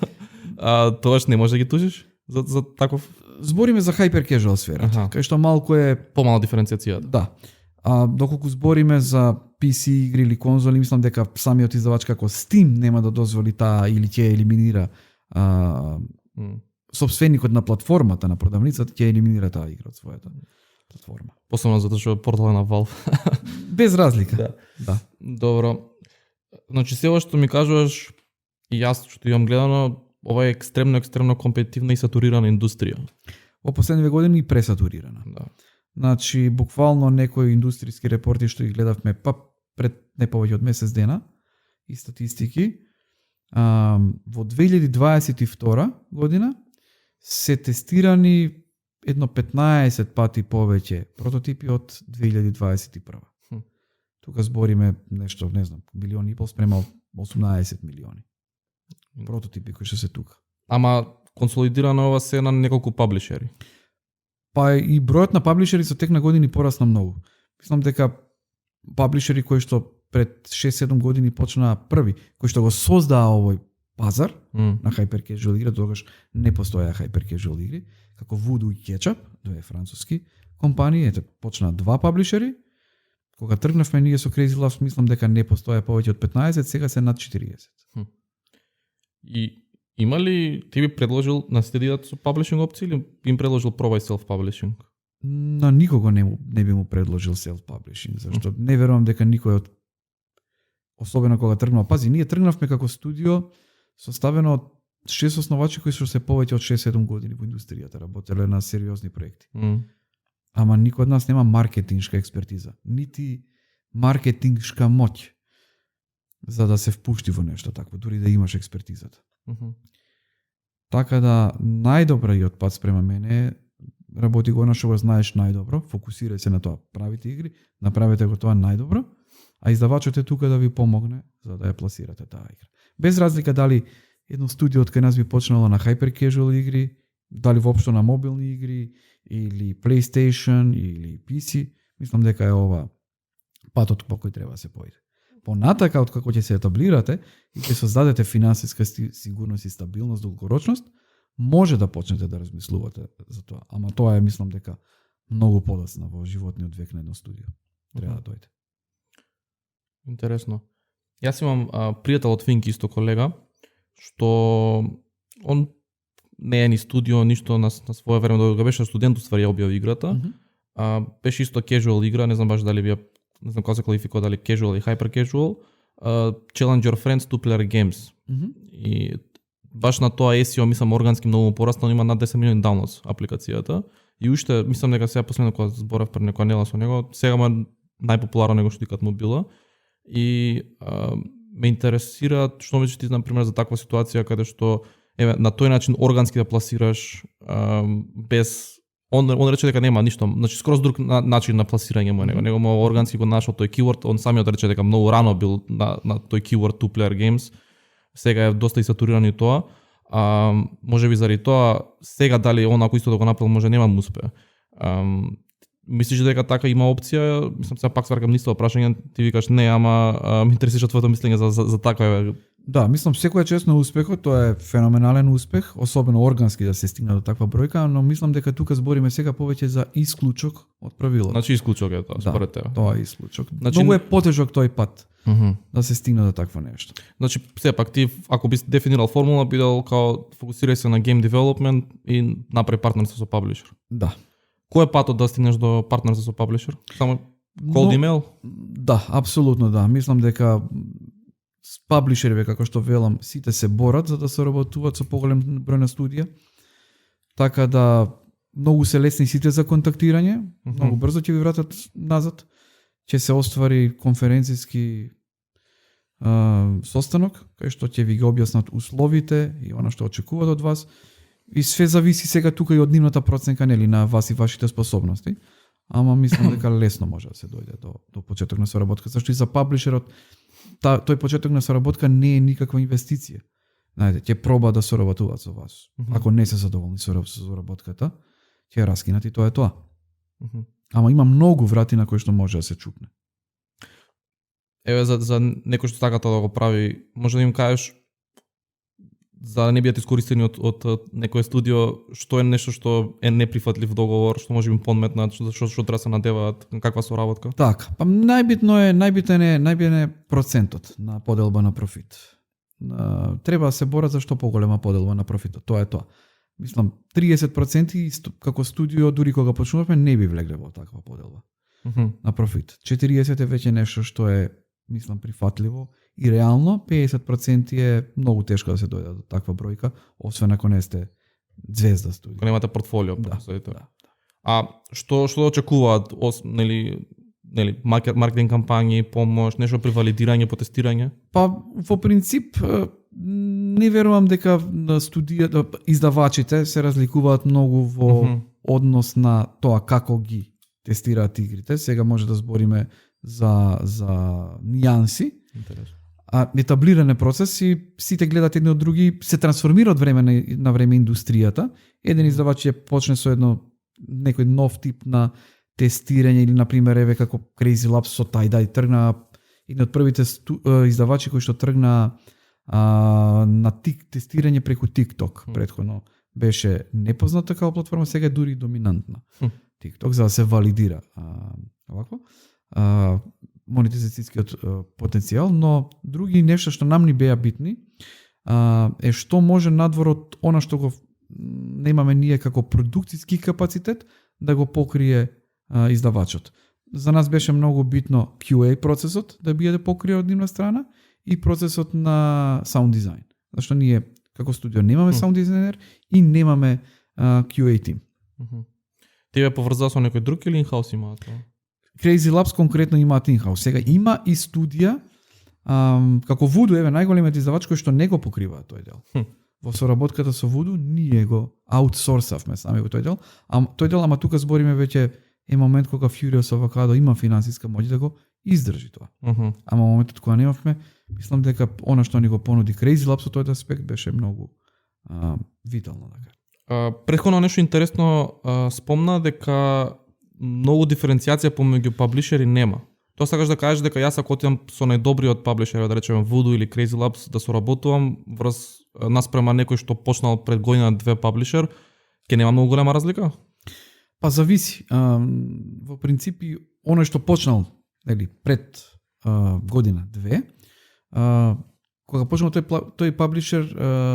тогаш не може да ги тужиш за таков? Збориме за hyper casual сферата, кај што малку е помала диференцијација. Да. Доколку збориме за PC игри или конзоли, мислам дека самиот издавач како Steam нема да дозволи таа или ќе елиминира сопственикот на платформата на продавницата ќе елиминира таа игра од својата платформа. Посебно затоа што портал е на Valve. Без разлика. Да. Добро. Значи сева што ми кажуваш и јас што имам гледано, ова е екстремно компетитивна и сатурирана индустрија. Во последниве години и пресатурирана. Да. Значи буквално некои индустријски репорти што ги гледавме пред не повеќе од месец дена и статистики, во 2022 година се тестирани едно 15 пати повеќе прототипи од 2021. Тука збориме нешто, не знам, милиони и пол спрема 18 милиони прототипи кои што се тука. Ама консолидирано ова се на неколку паблишери. Па и бројот на паблишери со тек на години порасна многу. Мислам дека паблишери кои што пред 6-7 години почнаа први, кои што го создаа овој пазар на hyper casual игри, тогаш не постоја hyper casual игри, како Voodoo и Ketchup, две француски компании, ете почнаа два паблишери. Кога тргнавме ние со Crazy Labs, мислам дека не постоја повеќе од 15, сега се над 40. И има ли ти би предложил на сите да идат со паблишинг опции или им предложил пробај self-publishing? На никого не би му предложил self-publishing, зашто не верувам дека никој од особено кога тргнува. Пази, ние тргнавме како студио составено од 6 основачи кои се повеќе од 6-7 години во индустријата, работеле на сериозни проекти. Ама никој од нас нема маркетиншка експертиза, нити маркетиншка моќ за да се впушти во нешто такво, дури да имаш експертизата. Така да најдобриот пат спрема мене е работи го на што го знаеш најдобро, фокусирај се на тоа, правите игри, направете го тоа најдобро, а издавачот е тука да ви помогне за да ја пласирате таа игра. Без разлика дали едно студио од кај нас би почнало на hyper casual игри, дали воопшто на мобилни игри или PlayStation или PC, мислам дека е ова патот по кој треба да се поиде. Понатака од како ќе се етаблирате и ќе создадете финансиска сигурност и стабилност, долгорочност, може да почнете да размислувате за тоа. Ама тоа е, мислам дека многу подоцна во животниот век на едно студио. Треба да дојде. Интересно. Јас имам пријател од Финки, исто колега, што он не е ни студио, ништо на своје време, докога беше студент, уствари ја објави играта. Беше исто casual игра, не знам баш дали би не знам како се квалификува, дали casual или hyper casual. Challenge your friends to player games. И баш на тоа SEO мислам органски многу пораснал, има над 10 милиони downloads апликацијата. И уште мислам дека сега последно кога зборав пред некоја недела со него, сега му е најпопуларно него што дикат му била. И ме интересира што мислиш ти на пример за таква ситуација каде што на тој начин органски да пласираш без он рече дека нема ништо, значи скроз друг начин на пласирање му него. Него му органски го нашол тој keyword, он самиот рече дека многу рано бил на тој keyword two player games. Сега е доста и сатурирано и тоа. Може би заради тоа сега дали он ако исто да го направил може нема му успе. Мислиш дека така има опција? Мислам сега пак сваркам нисто прашање, ти викаш не, ама ме интересира твоето мислење за така. Да, мислам секоја чесно успехот, тоа е феноменален успех, особено органски да се стигне до таква бројка, но мислам дека тука збориме сега повеќе за исклучок од правилото. Значи исклучок е тоа, според тебе. Тоа е исклучок. Многу е потежок тој пат да се стигне до такво нешто. Значи сепак ти ако би дефинирал формула, бидел као фокусирај се на game development и направи партнерство со паблишер. Да. Кој е патот да стигнеш до партнерство со паблишер? Само cold email? Да, апсолутно да. Мислам дека паблишери, како што велам, сите се борат за да се работуваат со поголем број на студија. Така да многу се лесни сите за контактирање, многу брзо ќе ви вратат назад. Ќе се оствари конференцијски состанок, кај што ќе ви ги објаснат условите и она што очекуваат од вас. И све зависи сега тука и од нивната проценка, нели, на вас и вашите способности. Ама мислам дека лесно може да се дојде до почеток на соработка, зашто и за паблишерот тој почеток на соработка не е никаква инвестиција. Знаете, ќе проба да соработуваат со вас. Ако не се задоволни со соработката, ќе раскинат и тоа е тоа. Ама има многу врати на кои што може да се чупне. Еве за некој што така тоа да го прави, може да им кажеш за да не бидат искористени од некое студио, што е нешто што е неприфатлив договор, што може би им подметнат, што треба се надеваат, каква соработка? Така, па најбитен е процентот на поделба на профит. Треба да се борат за што поголема поделба на профитот. Тоа е тоа. Мислам 30% како студио дури кога почнувавме не би влегле во таква поделба на профит. 40% е веќе нешто што е мислам прифатливо и реално 50% е многу тешко да се дојде до таква бројка, освен ако не сте звезда студија. Ако немате портфолио, да. А што очекуваат, нели маркетинг кампањи, помош, нешто при валидирање, по тестирање? Па во принцип не верувам дека студијата, издавачите се разликуваат многу во однос на тоа како ги тестираат игрите. Сега може да збориме за нијанси. Интересно. Етаблиран е процес и сите гледат едни од други, се трансформира од време на време индустријата. Еден издавач ќе почне со некој нов тип на тестирање или на пример еве како Crazy Labs со Tie-Dye тргна еден од првите издавачи кои што тргна на тестирање преку TikTok. Претходно беше непозната како платформа, сега е дури доминантна. TikTok за да се валидира овако монетизацијскиот потенцијал, но други нешто што нам ни беа битни е што може надвор од она што го немаме ние како продукцијски капацитет да го покрие издавачот. За нас беше многу битно QA процесот да биде покрие од нивна страна и процесот на саунд дизајн. Зашто ние како студио немаме саунд дизајнер и немаме QA тим. Тебе поврза со некој друг или in-house имаат тоа? Crazy Labs конкретно имаат in-house. Сега има и студија како Voodoo, еве најголемиот издавач кој што не го покрива тој дел. Во соработката со Voodoo ние го аутсорсавме сами во тој дел. Ама тука збориме веќе е момент кога Furious Avocado има финансиска моќ да го издржи тоа. Ама моментот кога немавме, мислам дека она што ни го понуди Crazy Labs со тој аспект беше многу витално така. Претходно нешто интересно спомна дека многу диференцијација помеѓу паблишери нема. Тоа сакаш да кажеш дека јас ако отидам со најдобриот паблишер, да речеме Voodoo или Crazy Labs да соработувам врз наспрема некој што почнал пред година две паблишер, ќе нема многу голема разлика? Па зависи. Во принципи оној што почнал пред година две, кога почнал тој паблишер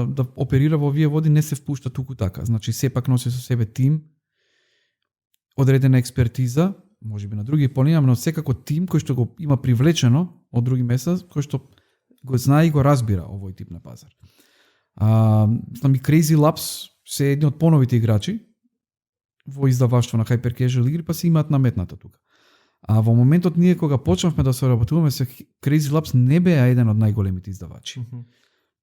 да оперира во овие води не се впушта туку така. Значи сепак носи со себе тим, одредена експертиза, можеби на други полина, но секако тим кој што го има привлечено од други места, кој што го знае и го разбира овој тип на пазар. Знам и Crazy Labs се едни од поновите играчи во издаваштво на Hyper Casual игри, па се имаат наметната тука. А во моментот ние кога почнавме да се работуваме со Crazy Labs не беа еден од најголемите издавачи.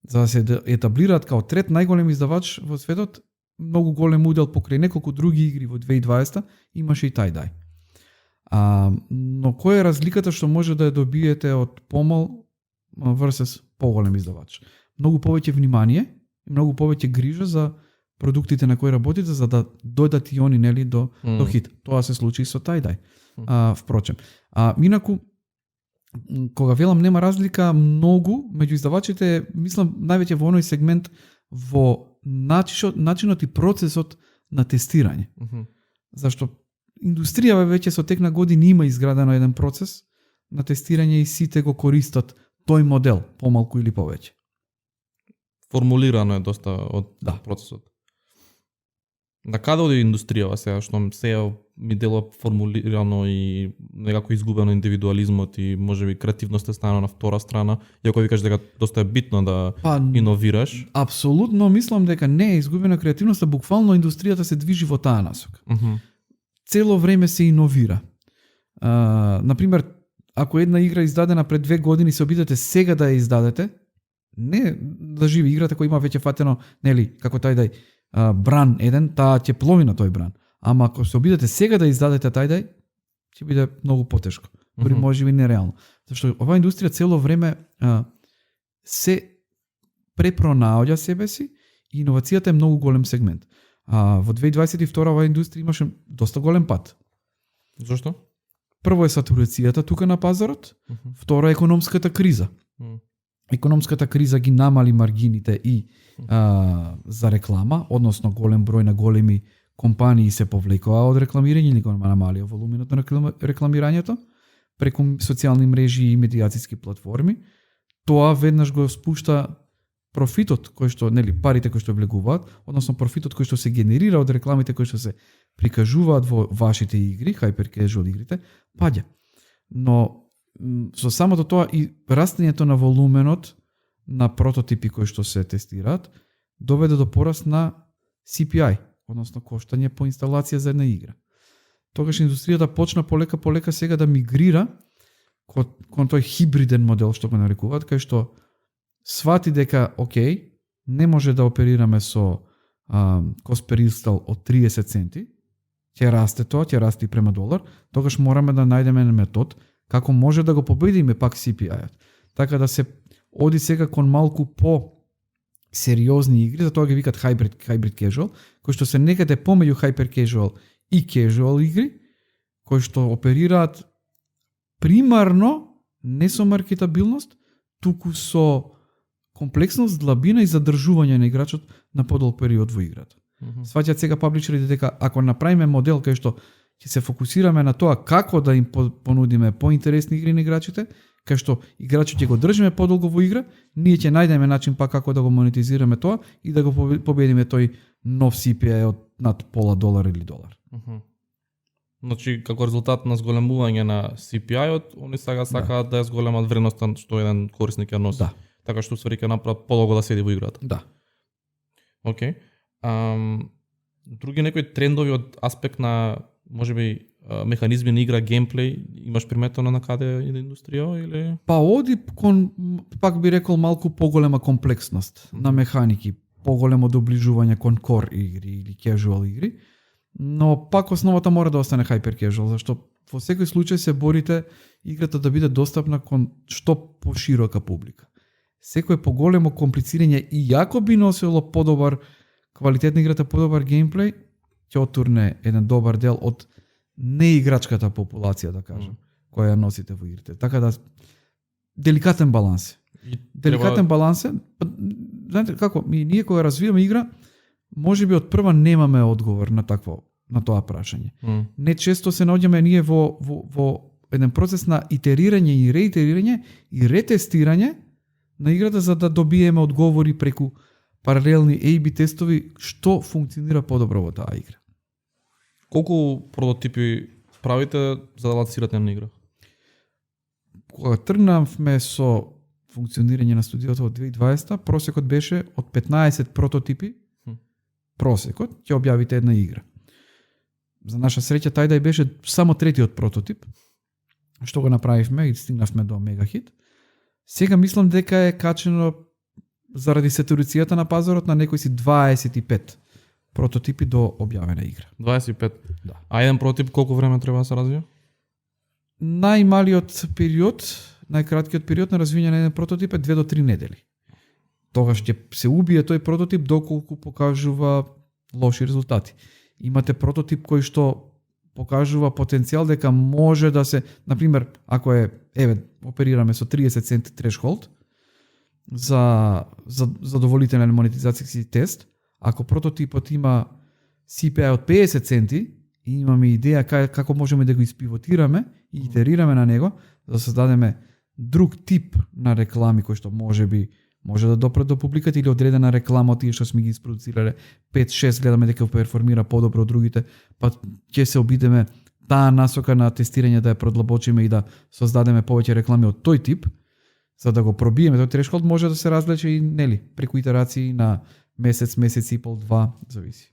За да се етаблираат као трет најголем издавач во светот, многу голем удел покрај неколку други игри во 2020 имаше и Tie-Dye. Но која е разликата што може да ја добиете од помал versus поголем издавач? Многу повеќе внимание и многу повеќе грижа за продуктите на кои работите, за да дојдат и они нели до хит. Тоа се случи и со Tie-Dye. Впрочем. Инаку, кога велам нема разлика многу меѓу издавачите, мислам највеќе во оној сегмент во начинот и процесот на тестирање. Зашто индустријава веќе со тек на години има изградено еден процес на тестирање и сите го користат тој модел, помалку или повеќе. Формулирано е доста од процесот. На каде оди индустријава сега, што сега ми делува формулирано и некако изгубено индивидуализмот и можеби креативноста стана на втора страна, иако викаш дека доста е битно да иновираш. Апсолутно мислам дека не е изгубена креативноста, буквално индустријата се движи во таа насока. Цело време се иновира. Например, ако една игра издадена пред 2 години се обидете сега да ја издадете, не да живи играта која има веќе фатено, нели, како Tie-Dye бран еден, таа ќе плови на тој бран. Ама ако се обидете сега да издадете Tie-Dye, ќе биде многу потешко. Дори можеби нереално. Зашто оваа индустрија цело време се препронаоѓа себе си и иновацијата е многу голем сегмент. Во 2022 оваа индустрија имаше доста голем пат. Зошто? Прво е сатурацијата тука на пазарот, второ е економската криза. Економската криза ги намали маргините и за реклама, односно голем број на големи компании се повлекоа од рекламирање или го намалија волуминот на рекламирањето преку социјални мрежи и медијациски платформи. Тоа веднаш го спушта профитот кој што, нели, парите кои што влегуваат, односно профитот кој што се генерира од рекламите кои што се прикажуваат во вашите игри, Hyper Casual игрите, паѓа. Но со самото тоа и растењето на волуменот на прототипи кои што се тестираат доведе до пораст на CPI, односно коштање по инсталација за една игра. Тогаш индустријата почна полека сега да мигрира кон тој хибриден модел што го нарекуваат, кај што свати дека окей, не може да оперираме со cost per install од 30 центи, ќе расте тоа, ќе расте и према долар, тогаш мораме да најдеме метод како може да го победиме пак CPI-от. Така да се оди сега кон малку по сериозни игри, затоа ги викат hybrid casual, кои што се некаде помеѓу Hyper Casual и casual игри, кои што оперираат примарно не со маркетабилност, туку со комплексност, длабина и задржување на играчот на подолг период во играта. Сваќаат сега паблишерите дека ако направиме модел кај што ќе се фокусираме на тоа како да им понудиме поинтересни игри на играчите, кај што играчот ќе го држиме подолго во игра, ние ќе најдеме начин пак како да го монетизираме тоа и да го победиме тој нов CPI од над $0.50 или $1. Значи, како резултат на зголемување на CPI-от, они сега сакаат да ја зголемат вредноста што еден корисник ја носи. Да. Така што ствари ќе направат подолго да седи во играта. Да. Океј. Други некои трендови од аспект на можеби механизми на игра, геймплей, имаш приметено на каде на индустрија или? Па оди кон, пак би рекол, малку поголема комплексност на механики, поголемо доближување кон core игри или casual игри, но пак основата мора да остане Hyper Casual, зашто во секој случај се борите играта да биде достапна кон што поширока публика. Секој поголемо комплицирање и јако би носило подобар квалитет на играта, подобар геймплей, ќе отурне еден добар дел од неиграчката популација, да кажам, која ја носите во игрите. Така да деликатен баланс. Деликатен баланс е, знаете како, ние кога развиваме игра, можеби од прва немаме одговор на тоа прашање. Не често се наоѓаме ние во еден процес на итерирање и реитерирање и ретестирање на играта за да добиеме одговори преку паралелни A/B тестови што функционира подобро во таа игра. Колку прототипи правите за да лансирате на игра? Кога тргнавме со функционирање на студиото од 2020, просекот беше од 15 прототипи, просекот, ќе објавите една игра. За наша среќа тајдај беше само третиот прототип, што го направивме и стигнавме до мегахит. Сега мислам дека е качено заради сатурицијата на пазарот на некои си 25 прототипи до објавена игра. 25. Да. А еден прототип колку време треба да се развие? Најмалиот период, најкраткиот период на развијање на еден прототип е 2 до 3 недели. Тогаш ќе се убие тој прототип доколку покажува лоши резултати. Имате прототип кој што покажува потенцијал дека може да се, например, ако е, оперираме со 30 центи трешхолд за задоволителен монетизацијски тест, ако прототипот има CPI од 50 центи и имаме идеја како можеме да го испивотираме и итерираме на него, да создадеме друг тип на реклами кој што може да допре до публиката или одредена реклама од тие што сме ги isproducirале 5-6, гледаме дека перформира подобро од другите, па ќе се обидеме таа насока на тестирање да ја продлабочиме и да создадеме повеќе реклами од тој тип, за да го пробиеме тој трешхолд, може да се развлече и преку итерации на месец и пол, 2, зависи.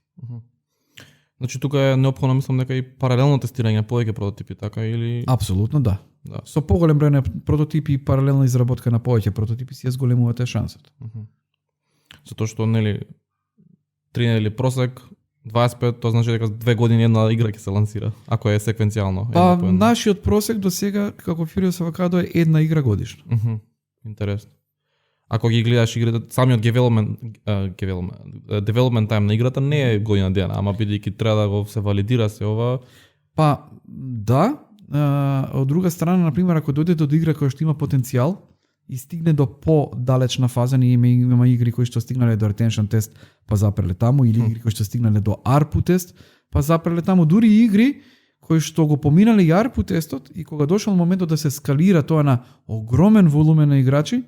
Значи тука е неопходно, мислам, дека и паралелно тестирање повеќе прототипи, така или? Апсолутно да. Да. Со поголем број на прототипи и паралелна изработка на повеќе прототипи си ја зголемувате шансата. Затоа што 3 недели просек, 25, тоа значи дека 2 години една игра ќе се лансира, ако е секвенцијално. Па нашиот просек до сега како Furious Avocado е една игра годишно. Интересно. Ако ги гледаш игрите, самиот development time на играта не е година дена, ама бидејќи треба да го се валидира се ова. Па да, од друга страна, например, ако дојде до игра која што има потенцијал и стигне до по-далечна фаза, ние има игри кои што стигнале до retention тест, па запреле таму, или игри кои што стигнале до ARPU тест, па запреле таму, дури игри кои што го поминале и ARPU тестот и кога дошол моментот да се скалира тоа на огромен волумен на играчи,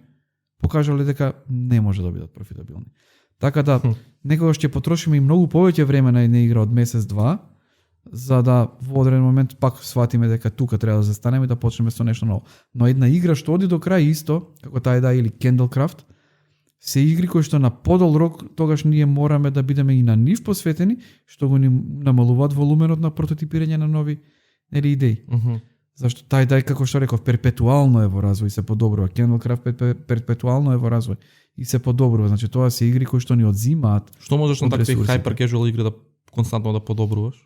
покажале дека не може да бидат профитабилни. Така да, некогаш ќе потрошиме и многу повеќе време на една игра од месец-два, за да во одреден момент пак сватиме дека тука треба да застанеме и да почнеме со нешто ново. Но една игра што оди до крај исто, како тајдај или Candlecraft, се игри кои што на подол рок тогаш ние мораме да бидеме и на нив посветени, што го намалуваат волуменот на прототипирање на нови идеи. Зашто тајдај, како што реков, перпетуално е во развој и се подобрува. Candlecraft перпетуално е во развој и се подобрува. Значи тоа се игри кои што ни одзимаат. Што можеш на такви hyper casual игри да константно да подобруваш?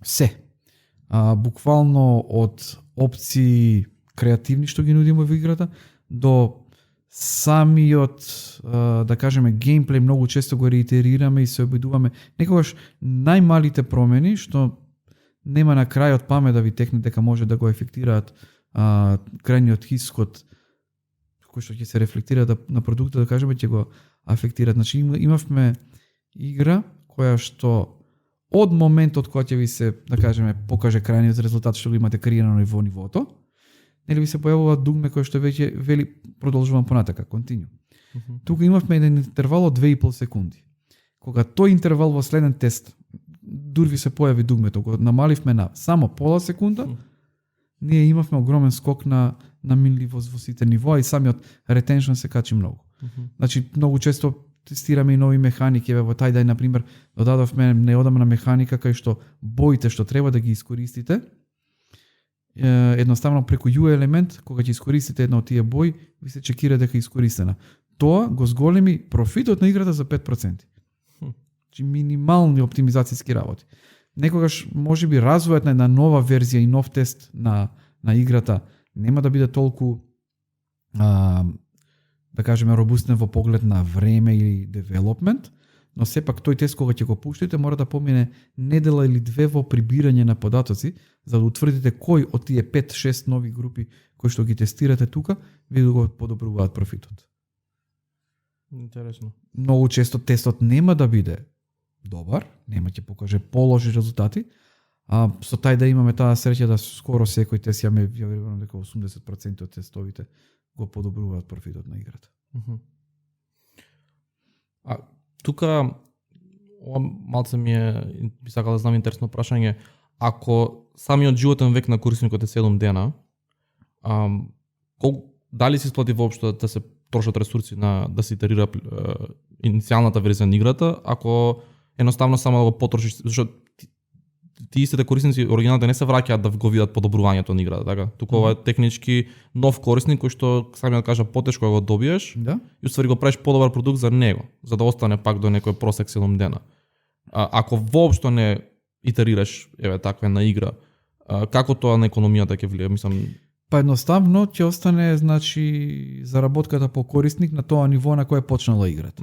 Се. Буквално од опции креативни што ги нудиме во играта до самиот, да кажеме, геймплей многу често го реитерираме и се обидуваме. Некогаш најмалите промени што нема на крајот памет да ви текне дека може да го ефектираат крајниот исход кој што ќе се рефлектира на продуктот, да кажеме, ќе го афектираат. Значи имавме игра која што од моментот кога ќе ви се, да кажеме, покаже крајниот резултат што го имате креирано во нивото, нели ви се појавува дугме кој што веќе вели продолжувам понатака, continue. Тука имавме еден интервал од 2,5 секунди. Кога тој интервал во следен тест дури ви се појави дугмето, го намаливме на само пола секунда, ние имавме огромен скок на минливост во сите нивоа и самиот retention се качи многу. Значи многу често тестираме и нови механики, во тајдај на пример додадовме неодамна механика кај што боите што треба да ги искористите, едноставно преку UI елемент, кога ќе искористите една од тие бои, ви се чекира дека е искористена. Тоа го зголеми профитот на играта за 5%. Значи минимални оптимизацијски работи. Некогаш можеби развојот на една нова верзија и нов тест на играта нема да биде толку да кажеме робустен во поглед на време или девелопмент, но сепак тој тест кога ќе го пуштите мора да помине недела или две во прибирање на податоци за да утврдите кој од тие 5-6 нови групи кои што ги тестирате тука ви го подобруваат профитот. Интересно. Многу често тестот нема да биде добар, нема ќе покаже полоши резултати, а со тај да имаме таа среќа да скоро секој тест ја верувам дека 80% од тестовите го подобруваат профитот на играта. А тука малце би сакал да знам интересно прашање. Ако самиот животен век на корисникот е 7 дена, дали се исплати воопшто да се трошат ресурси на да се итерира иницијалната верзија на играта, ако едноставно само да го потрошиш, зашто ти истите корисници оригиналните не се враќаат да го видат подобрувањето на играта, така? Туку ова е технички нов корисник кој што сакам да кажа потешко го добиеш, Да. и уствари го правиш подобар продукт за него, за да остане пак до некој просек 7 дена. Ако воопшто не итерираш таква на игра, како тоа на економијата ќе влие? Мислам, Па едноставно ќе остане, значи, заработката по корисник на тоа ниво на кое е почнала играта.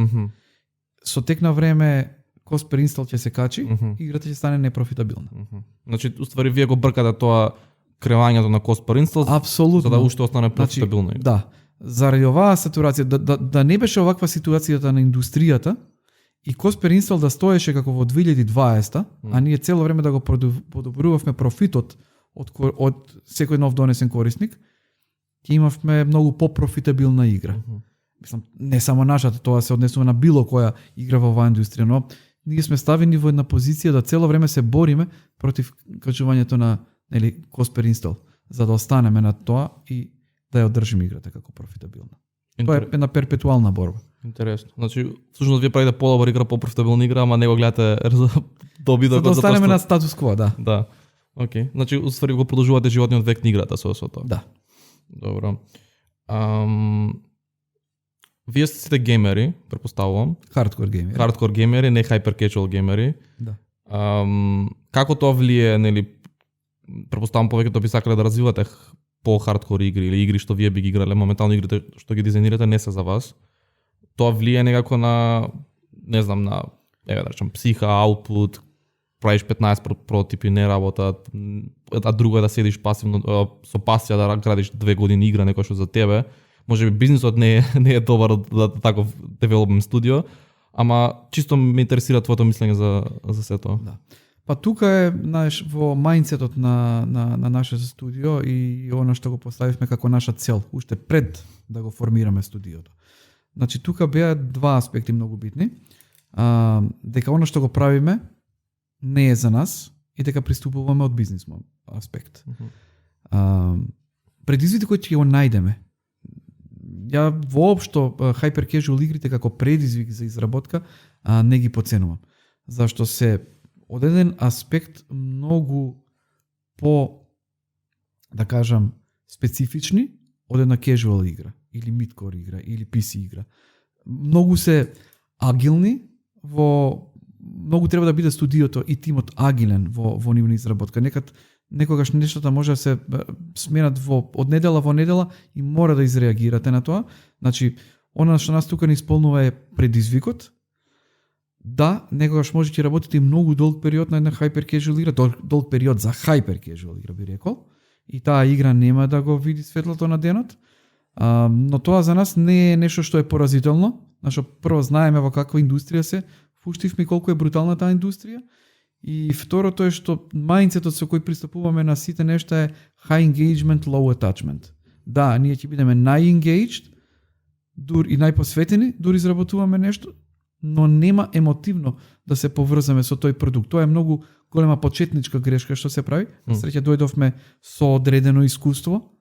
Со тек на време cost per install ќе се качи, играта ќе стане непрофитабилна. Значи, уствари вие го бркате тоа кревањето на cost per install, Апсолутно. за да уште остане профитабилна. Значи, да. Заради оваа сатурација, да не беше оваква ситуацијата на индустријата и cost per install да стоеше како во 2020, а ние цело време да го подобрувавме профитот од секој нов донесен корисник, ќе имавме многу попрофитабилна игра. Мислам, не само нашата, тоа се однесува на било која игра во оваа индустрија, но ние сме ставени во една позиција да цело време се бориме против качувањето на cost per install, за да останеме на тоа и да ја одржиме играта како профитабилна. Тоа е една перпетуална борба. Интересно. Значи, всушност вие правите подобра игра, по-профитабилна игра, ама не го гледате добитокот, за да останеме на статус кво, да. Да. Океј. Значи, уствари го продолжувате животниот век на играта со тоа. Да. Добро. Вие сте геймери, претпоставувам. Хардкор геймери. Хардкор геймери, не hyper casual геймери. Да. Како тоа влие, нели, претпоставувам повеќето би сакале да развивате по-хардкор игри или игри што вие би ги играле, моментално игрите што ги дизајнирате не се за вас. Тоа влие некако на, не знам, на, да речем, психа, output, правиш 15 прототипи, не работат, а друго е да седиш пасивно, со пасија да градиш 2 години игра, некој што за тебе. Може би бизнисот не е добар за таков девелопмент студио, ама чисто ме интересира твоето мислење за се тоа. Да. Па тука е, знаеш, во мајндсетот на нашето студио и она што го поставивме како наша цел, уште пред да го формираме студиото. Значи тука беа два аспекти многу битни. Дека она што го правиме не е за нас и дека приступуваме од бизнис аспект. Предизвиците кои ќе го најдеме. Ја воопшто hyper casual игрите како предизвик за изработка не ги поценувам. Зашто се од еден аспект многу по, да кажам, специфични од една casual игра или midcore игра или PC игра. Многу се агилни многу треба да биде студиото и тимот агилен во ниво на изработка. Некогаш нештата може да се сменат од недела во недела и мора да изреагирате на тоа. Значи, она што нас тука не исполнува е предизвикот. Да, некогаш може ќе работите и многу долг период на една hyper casual игра, долг период за hyper casual игра би рекол. И таа игра нема да го види светлото на денот. Но тоа за нас не е нешто што е поразително. Зашто прво знаеме во каква индустрија се впуштивме, колку е брутална таа индустрија. И второто е што мајндсетот со кој пристапуваме на сите нешта е high engagement, low attachment. Да, ние ќе бидеме нај-engaged и најпосветени, дури изработуваме нешто, но нема емотивно да се поврзаме со тој продукт. Тоа е многу голема почетничка грешка што се прави. На среќа дојдовме со одредено искуство.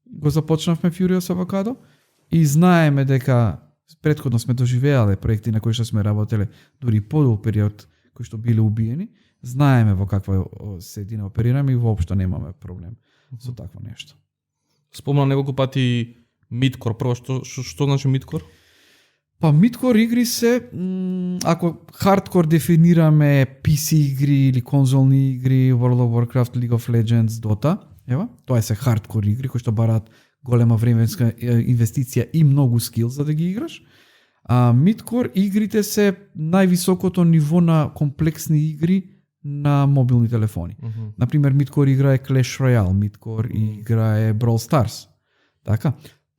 Го започнавме Furious Avocado и знаеме дека претходно сме доживеале проекти на кои што сме работеле дури подолг период кои што биле убиени, знаеме во каква средина оперираме и воопшто немаме проблем со такво нешто. Спомна неколку пати midcore. Прво, што значи midcore? Па midcore игри се, ако хардкор дефинираме PC игри или конзолни игри, World of Warcraft, League of Legends, Dota, тоа се хардкор игри кои што бараат голема временска инвестиција и многу скил за да ги играш. Midcore игрите се највисокото ниво на комплексни игри на мобилни телефони. Например, Midcore игра е Clash Royale, Midcore игра е Brawl Stars. Така.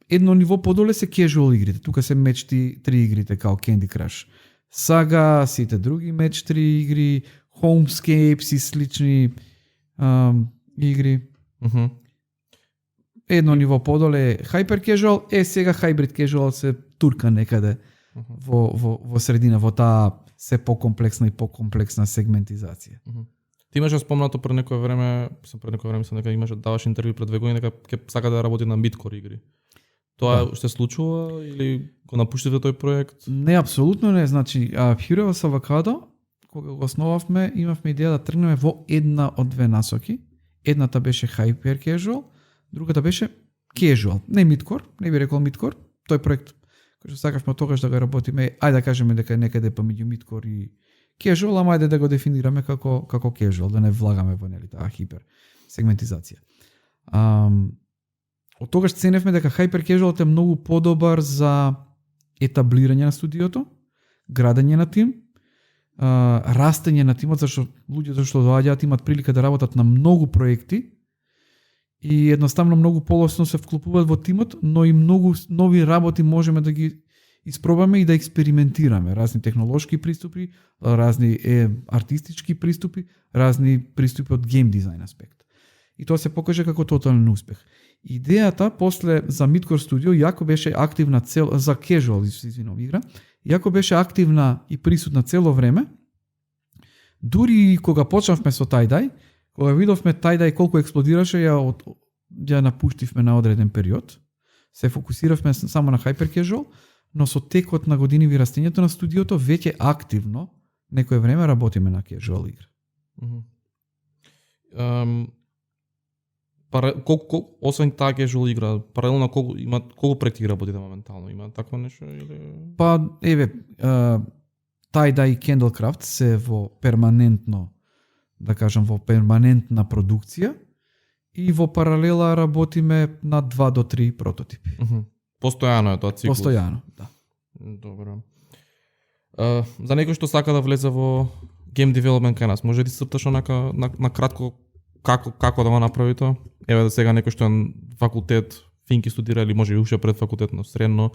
Едно ниво подоле се casual игрите. Тука се match 3 игрите као Candy Crush. Saga, сите други match 3 игри, Homescapes и слични игри. Едно ниво подоле е hyper casual, сега hybrid casual се турка некаде во средина, во таа се покомплексна и покомплексна сегментизација. Ти имаше спомнато пред некое време, дека имаше даваш интервју пред 2 години дека ќе сака да работи на midcore игри. Тоа Да. се случува или го напуштите тој проект? Не, апсолутно не. Значи, Furious Avocado, кога го основавме, имавме идеја да тргнеме во една од две насоки. Едната беше hyper casual, другата беше casual. Не midcore, не би рекол midcore. Тој проект кој што сакавме тогаш да го работиме, ајде да кажеме дека е некаде помеѓу midcore и casual, ама ајде да го дефинираме како casual, да не влагаме во нели таа хипер сегментизација. Од тогаш ценевме дека hyper casual е многу подобар за етаблирање на студиото, градење на тим, растење на тимот, зашто луѓето што доаѓаат имат прилика да работат на многу проекти и едноставно многу полесно се вклопуваат во тимот, но и многу нови работи можеме да ги испробаме и да експериментираме. Разни технолошки приступи, разни артистички приступи, разни приступи од гейм дизајн аспект. И тоа се покаже како тотален успех. Идејата после за Midcore Studio, јако беше активна за casual игра, јако беше активна и присутна цело време, дури кога почнавме со Tie-Dye, кога видовме Tie-Dye колку експлодираше, ја напуштивме на одреден период, се фокусиравме само на hyper casual, но со текот на години растењето на студиото веќе активно некое време работиме на casual игра. Освен таа casual игра, паралелно колку проекти работите моментално? Има такво нешто или? Па еве, Tie-Dye и Candlecraft се во перманентно, да кажам, во перманентна продукција и во паралела работиме на 2 до 3 прототипи. Постојано е тоа циклус. Постојано, да. Добро. За некој што сака да влезе во game development кај нас, може да ти срташ на кратко како да го направи тоа? Еве да сега некој што е факултет, финки студира или може и уште пред факултетно средно,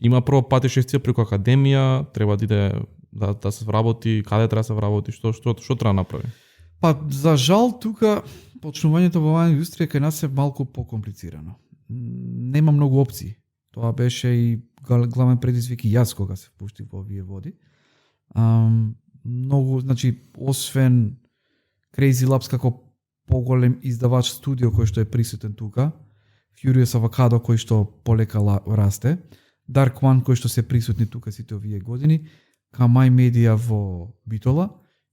има прво патишесција преку академија, треба да иде да се вработи, каде треба да се вработи, што треба да направи? Па за жал тука почнувањето во оваа индустрија кај нас е малку покомплицирано. Нема многу опции. Тоа беше и главен предизвик и јас кога се впуштив во овие води. Многу, значи, освен Crazy Labs како поголем издавач студио кој што е присутен тука, Furious Avocado кој што полека расте, Dark One кој што се присутни тука сите овие години, Камај Медија во Битола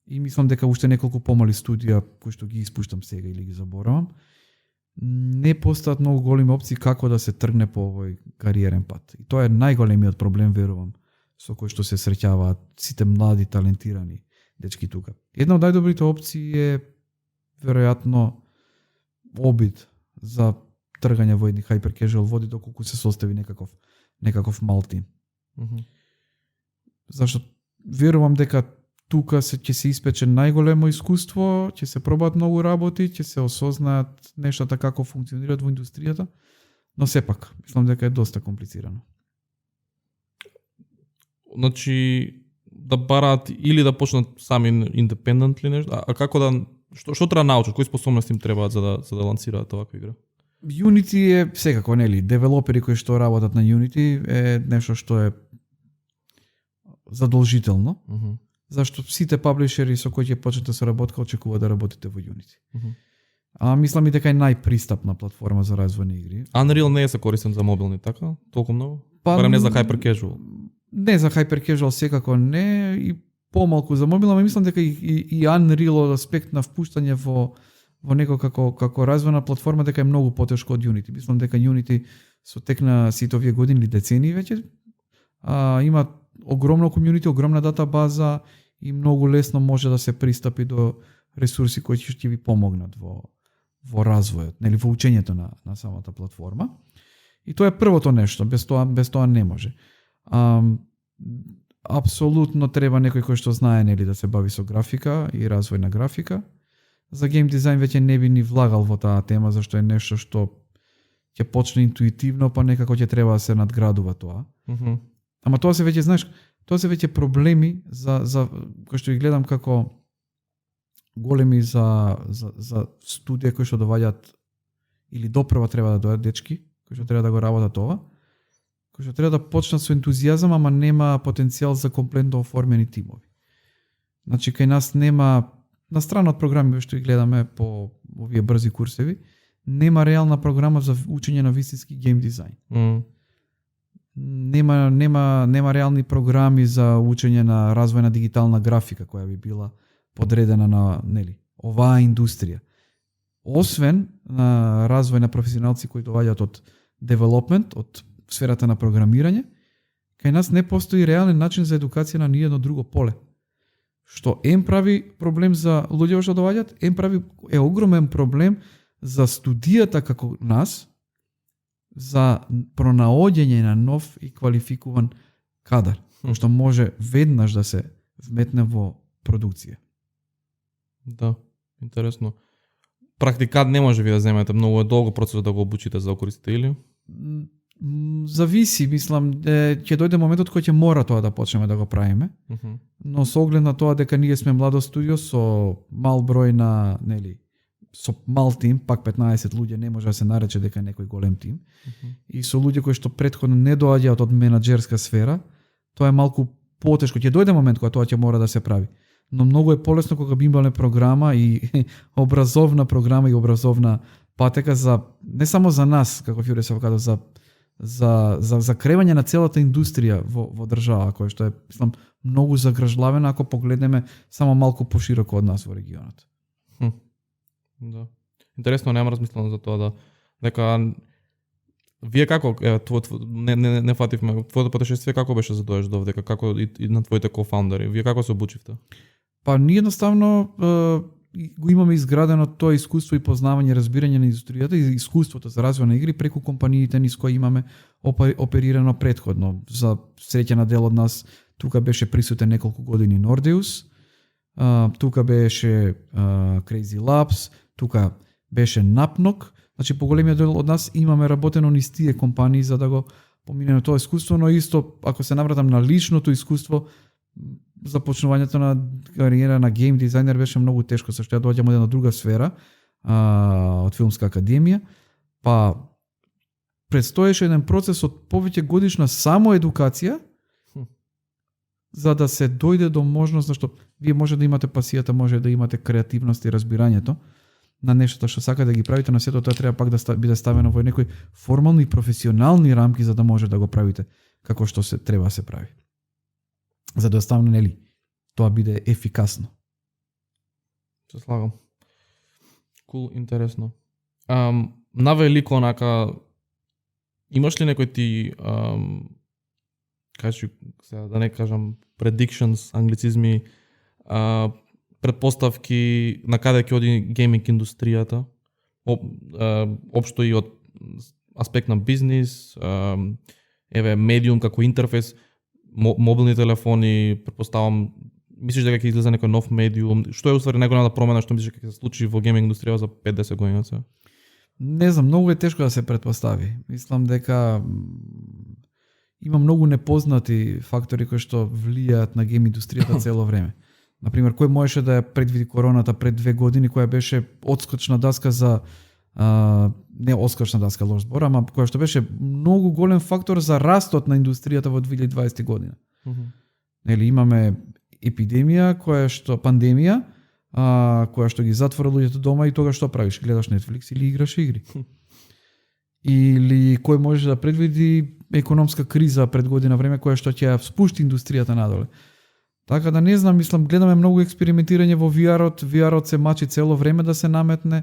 и мислам дека уште неколку помали студија кои што ги испуштам сега или ги заборавам. Не постојат многу големи опции како да се тргне по овој кариерен пат. И тоа е најголемиот проблем, верувам, со кој што се среќаваат сите млади талентирани дечки тука. Една од најдобрите опции е веројатно обид за тргање во едни hyper casual води доколку се состави некаков мал тим. Зашто верувам дека тука ќе се испече најголемо искуство, ќе се пробаат многу работи, ќе се осознаат нештата како функционираат во индустријата, но сепак, мислам дека е доста комплицирано. Значи, да бараат или да почнат сами independently нешто, а како да што треба да научат, кои способности им требаат за да лансираат оваква игра? Unity е секако, нели, девелопери кои што работат на Unity е нешто што е задолжително. Зашто сите паблишери со кои ќе почнете со работка очекуваат да работите во Unity. Мислам и дека е најпристапна платформа за развој на игри. Unreal не е се користен за мобилни, така? Толку многу? Барем не за hyper casual. Не за hyper casual секако не и помалку за мобил, ама мислам дека и Unreal од аспект на впуштање во него како развојна платформа дека е многу потешко од Unity. Мислам дека Unity со тек на сите овие години или децении веќе има огромно комјунити, огромна датабаза и многу лесно може да се пристапи до ресурси кои ќе ви помогнат во развојот, нели во учењето на самата платформа. И тоа е првото нешто, без тоа не може. Апсолутно треба некој кој што знае нели да се бави со графика и развој на графика. За гейм дизајн веќе не би ни влагал во таа тема, зашто е нешто што ќе почне интуитивно, па некако ќе треба да се надградува тоа. Ама тоа се веќе, знаеш, тоа се веќе проблеми за кои што ги гледам како големи за студија кои што доваѓаат или допрва треба да дојдат дечки, кои што треба да го работат тоа, кои што треба да почнат со ентузијазам, ама нема потенцијал за комплетно оформени тимови. Значи кај нас нема на страна од програми што ги гледаме по овие брзи курсеви, нема реална програма за учење на вистински гейм дизајн. Нема реални програми за учење на развој на дигитална графика која би била подредена на оваа индустрија. Освен на развој на професионалци кои доаѓаат од девелопмент, од сферата на програмирање, кај нас не постои реален начин за едукација на ниедно друго поле. Што прави проблем за луѓе што доаѓаат, прави огромен проблем за студијата како нас, за пронаоѓање на нов и квалификуван кадар, што може веднаш да се вметне во продукција. Да, интересно. Практикат не може ви да земете, многу е долго процесот да го обучите за да користите или? Зависи, мислам, ќе дојде моментот кој ќе мора тоа да почнеме да го правиме. Но со оглед на тоа дека ние сме младо студио со мал број на, со мал тим, пак 15 луѓе не може да се нарече дека е некој голем тим. И со луѓе кои што претходно не доаѓаат од менаџерска сфера, тоа е малку потешко. Ќе дојде момент кога тоа ќе мора да се прави. Но многу е полесно кога би имале програма и образовна програма и образовна патека за не само за нас како Furious Avocado, за кревање на целата индустрија во држава, која што е, мислам, многу загражлавена ако погледнеме само малку пошироко од нас во регионот. Да. Интересно, немам размислено за тоа дека вие како не фативме твоето патешествие како беше за дојдеш до овде, како и на твоите кофаундери, вие како се обучивте? Па ние едноставно го имаме изградено тоа искуство и познавање, разбирање на индустријата и искуството за развој на игри преку компаниите низ кои имаме оперирано претходно. За среќа на дел од нас тука беше присутен неколку години Nordeus, тука беше Crazy Labs, тука беше Napnog. Значи поголемиот дел од нас имаме работено низ тие компании за да го поминеме тоа искуство, но исто ако се навратам на личното искуство, започнувањето на кариера на гейм дизајнер беше многу тешко, зашто ја доаѓам од една друга сфера, од филмска академија, па предстоеше еден процес од повеќе годишна самоедукација за да се дојде до можност, зашто вие може да имате пасијата, може да имате креативност и разбирањето на нештото што сака да ги правите, но сето тоа треба пак да биде ставено во некои формални и професионални рамки за да може да го правите како што се треба да се прави. За да ставне, тоа биде ефикасно. Се слагам. Кул, интересно. Навелико онака, имаш ли некој ти, кажи, да не кажам, predictions, англицизми, предпоставки на каде ќе оди гейминг индустријата, општо и од аспект на бизнис, медиум како интерфейс, мобилни телефони, предпоставам, мислиш дека ќе излезе некој нов медиум? Што е уствари најголемата промена што мислиш дека ќе се случи во гейминг индустријата за 5-10 години? Не знам, многу е тешко да се предпостави. Мислам дека има многу непознати фактори кои што влијаат на гейм индустријата цело време. Например, кој можеше да ја предвиди короната пред 2 години, која беше одскочна даска за не одскочна даска, лош збор, ама која што беше многу голем фактор за растот на индустријата во 2020 година. Имаме епидемија, пандемија, која што ги затвора луѓето дома и тога што правиш? Гледаш Netflix или играш игри? Или кој може да предвиди економска криза пред година време која што ќе спушти индустријата надоле? Така да не знам, мислам, гледаме многу експериментирање во VR-от, VR-от се мачи цело време да се наметне.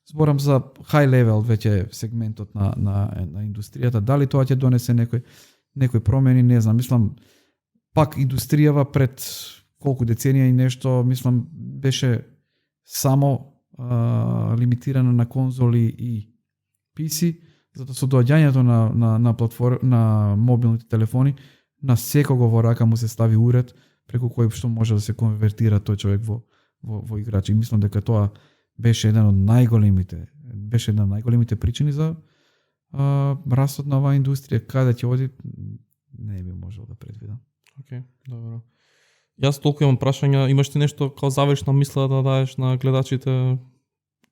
Зборам за high level веќе сегментот на индустријата. Дали тоа ќе донесе некои промени, не знам. Мислам, пак индустријава пред колку деценија и нешто, мислам, беше само лимитирана на конзоли и PC, затоа со доаѓањето на мобилните телефони, на секого во рака му се стави уред преку кој што може да се конвертира тој човек во играч. И мислам дека тоа беше една од најголемите причини за растот на оваа индустрија. Каде ќе оди, не би можел да предвидам. Океј, добро. Јас толку имам прашања, имаш ти нешто као завршна мисла да даеш на гледачите?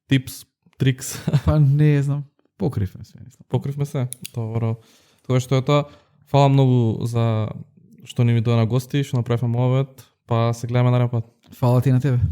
Типс, трикс? Па не знам, покривме се. Покривме се? Добро. Тоа што е тоа, фала многу за што ни ми дојде на гости, што направивме овој, па се гледаме нареден пат. Фала ти на тебе.